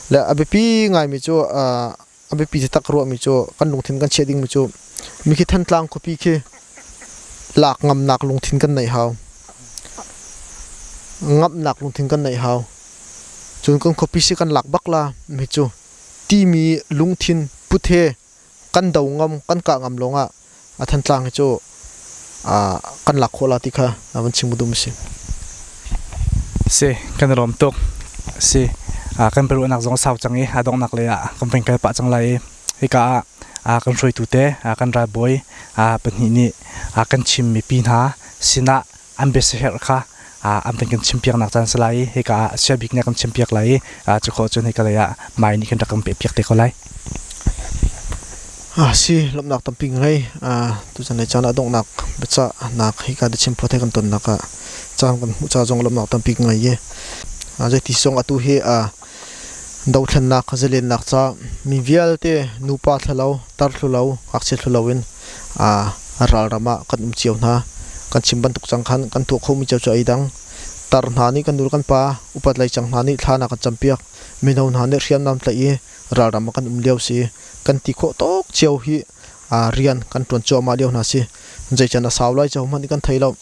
Le a biapi ngaimi cu, aa, a biapi taktak ruahmi cu kan lungthin kan chiah dingmi cu mi khi Thantlang khuapi khi lak ngamnak lungthin kan neih hau, ngamhnak lungthin kan neih hau. Cun kan khuapi si kan lak bak la mi cu timi lungthin puthe kan do ngam, kan kah ngam lawngah a Thantlang hi cu, aa, kan lak khawh la ti kha a van chim duhmi si. Si, kan lawm tuk. Si, aa, kan biaruahnak zong a sau cang i a donghnak lei ah kan van kal pah cang lai i hika ah, aa, kan hruaitu te, aa, kan ralbawi, aa, pahnih nih, aa, kan chim mipi hna sinah an biasia herh kha, aa, an van kan chimpiaknak caan si lai i hika ah sia bik nih kan chimpiak lai i, aa, cu khawh cun hika lei ah mai nih kan rak kan pehpiak te ko lai. A si, lawmhnak tampi ngei. Aa, tucaan lei caan ah donghnak biacahnak hika dachim phuat he kan tonnak ah caan kan hmuh ca zong lawmhnak tampi ngei i, aa, zeiti zong atu hi, aa, dothlennak, zalennak ca mi vialte nupa thla lo, tar thlu lo, ngakchia thlu lo in, aa, ralram ah kan um cio hna. Kan chim bantuk cang khan kan tuah khomi cio cu ei dang. Tar hna nih kan nu le kan pa, upat lei cang hna nih thla hna kan campiak, mino hna nih hriamnam tlaih i ralram ah kan um lio si. Kan ti khawh tawk cio hi, aa, rian kan ṭuan cuahmah lio hna si. Zei can a sau lai cio hmanh i kan thei lo.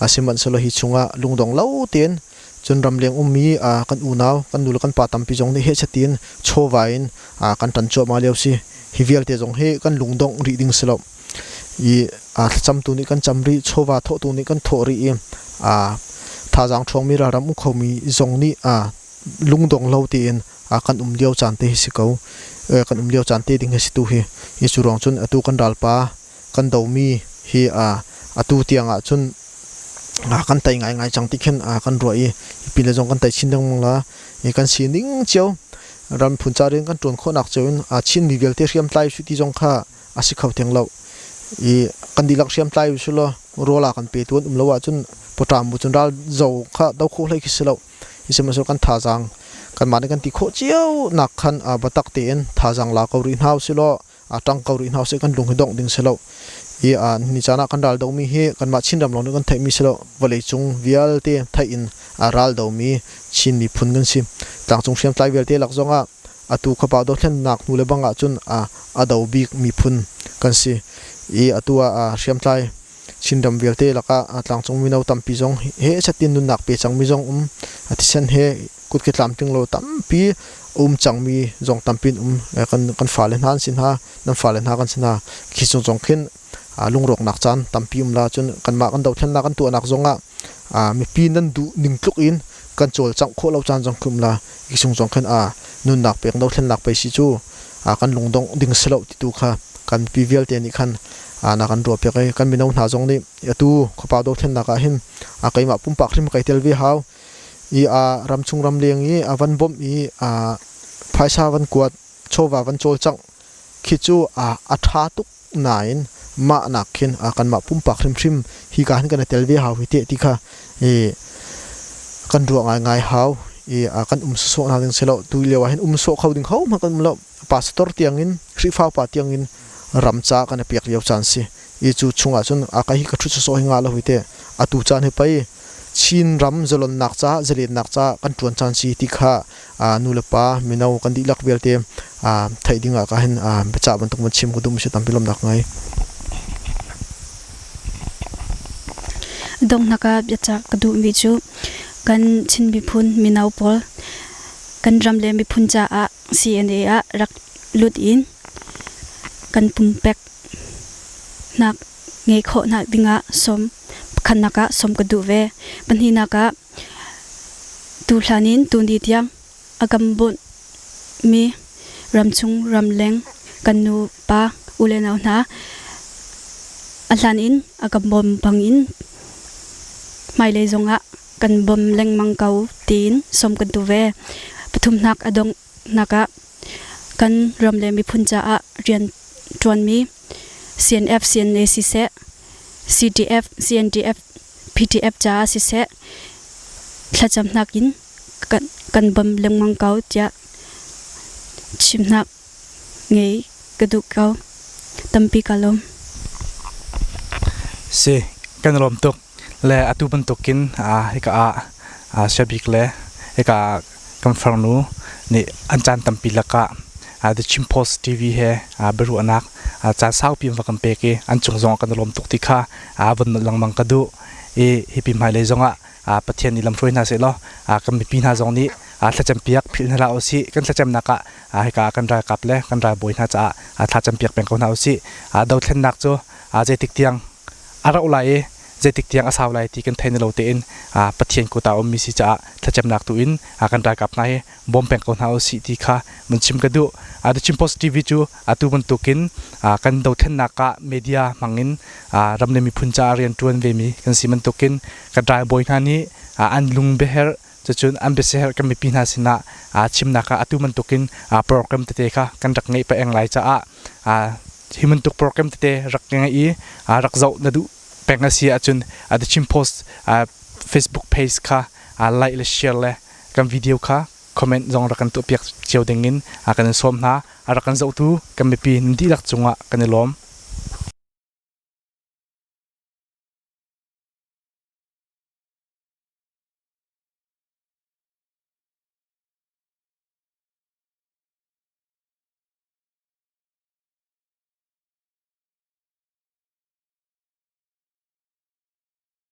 A si hmanh sulaw hi chungah lungdong lo tein cun ramleng ummi, aa, kan unau, kan nu le kan pa tampi zong nih heh chatin chawva in, aa, kan ṭan cuahmah lio si. Hi vialte zong hi kan lungdong rih ding si lo. I, aa, thlacamtu nih kan cam rih, chawva thawhtu nih kan thawh rih i, aa, thazaang ṭhuangmi ralram um khomi zong nih, aa, lungdong lo tein, aa, kan um lio caan te hi si ko. Eh, kan um lio caan te ding hi si tu hi. Hi cu ruang cun atu kan ralpa kan domi hi, aa, atu tiang ah cun, aa, kan tei ngaingai cang ti khin, aa, kan ruah i, hi pin le zong kan tei chin dengmang la, i kan si ning cio. Ram phun ca rian kan ṭuan khawhnak cio in, aa, Chin mi vialte hriamtlai u si ti zong kha a si kho theng lo. I kan dihlak hriamtlai u sulaw, rawl a kan petu an um lo ahcun, pawṭam bu cun ral zo kha do khawh hlei khi si lo. Hi si hmanh sulaw kan thazaang, kanmah nih kan ti khawh cio nak khan, aa, biatak tein thazaang la ko rih hna u sulaw, aa, ṭang ko rih hna u sih, kan lung hi dongh ding si lo. Hi a, ni caan ah kan raldomi hi kanmah Chin ram lawng kan theihmi si lo, vawleicung vialte theih in a raldomi Chin miphun kan si. Tlangcung hriamtlai vialte lak zongah atu khuapau dothlennak hnu le bangah cun a, a do bik miphun kan si. I atu ah a, hriamtlai Chin ram vialte lakah a, tlangcung mino tampi zong he satin nunnak pe cangmi zong um, a thisen he kut khi tlamtling lo tampi a um cangmi zong tampi in um. Eh, kan, kan fale hna an si hna, nan fale hna kan si hna. Khi sung zong khin a, lungrawknak caan tampi um la, cun kanmah kan dothlennak kan tuahnak zongah a, mipi nan duh ning tluk in kan cawlcangh khawh lo caan zong khi um la, khi sung zong khin a, nunnak pek dothlennak pei si cu a, kan lungdongh ding si lo titu kha kan mipi vialte nih khan a, na kan ruahpiak i kan mino hna zong nih atu khuapau dothlennak ah hin a, keimah pumpak hrim kei tel ve hau. I a, ramchung ramleng i a van bawmh i a, phaisa van kuat, chawva van cawlcangh khi cu a, a ṭha tuk nain mah nak khin a, kanmah pumpak hrimhrim hi ka hin kan tel ve hau hi teh ti kha i kan ruah ngaingai hau. I a, kan um sawsawh hna ding si lo, tu lio ah hin um sawh kho ding ho hmanh kan um lo. Pastor tiangin, Khrihfa pa tiangin ram ca kan piak lio caan si. I cu chungah cun a, ka hi ka ṭhut sawsawh hi nga lo hi teh. Atu caan hi pei Chin ram zalonnak caah, zalennak caah kan ṭuan caan si ti kha, aa, nu le pa, mino kan dihlak vialte, aa, theih dingah ka hin, aa, biacah bantuk van chim ka duhmi si, tampi lawmhnak ngai. Donghnak ah biacah ka duhmi cu kan Chin miphun mino pawl kan ram le miphun caah C N A ah rak lut in kan pumpek hnak ngei khawh hnak dingah sawm, pakhatnak ah sawm ka duh ve. Pahnihnak ah tu hlan in tuni tiang a kan bawmhmi ramchung ramleng kan nu pa u le nau hna a hlan in a kan bawm bangin hmailei zongah kan bawm lengmang ko tiin sawm kan duh ve. Pathumhnak a dong hnak ah kan ram le miphun caah rian ṭuanmi C N F, C N A siseh, C D F, C N D F, P D F caah siseh, thlacam hnakin kan, kan bawm lengmang ko tiah chimhnak ngei ka duh ko. Tampi ka lawm. Si, kan lawm tuk. Le atu bantukin, aa, hika ah, aa, Siabik le hika ah kan farnu nih an caan tampi lakah, aa, The Chin Post T V he, aa, biaruahnak, aa, caan saupi an va kan pek i an cung zongah kan lawm tuk ti kha, aa, van nolh lengmang ka duh i hipi hmailei zongah, aa, Pathian nih lamhruai hna sehlaw, aa, kan mipi hna zong nih, aa, thlacampiak philh hna hlah usih. Kan thlacamnak ah, aa, hika ah kan ralkap le kan ralbawi hna caah, aa, thlacampiak peng ko hna usih. Aa, dothlennak cu, aa, zeitik tiang a rauh lai i zeitik tiang a sau lai ti kan thei na lo tein, aa, Pathian kut ah a ummi si caah thlacamnak tu in, aa, kan ralkap hna hi bawm peng ko hna usih ti kha van chim ka duh. Aa, The Chin Post T V cu atu bantukin, aa, kan dothlennak ah media hmangin, aa, ram le miphun caah rian ṭuan vemi kan si bantukin kan ralbawi hna nih, aa, an lung biaherh, cucun an biaherh kan mipi hna sinah, aa, chimnak ah atu bantukin, aa, program tete kha kan rak ngeih pah eng lai caah, aa, hi bantuk program tete rak ngeih i, aa, rak zoh na duh peng a si ahcun, aa, The Chin Post, aa, Facebook page kha, aa, like le share le kan video kha comment zong rak kan tuahpiak cio dingin, aa, kan in sawm hna. Aa, rak kan zohtu kan mipi nan dihlak cungah kan i lawm.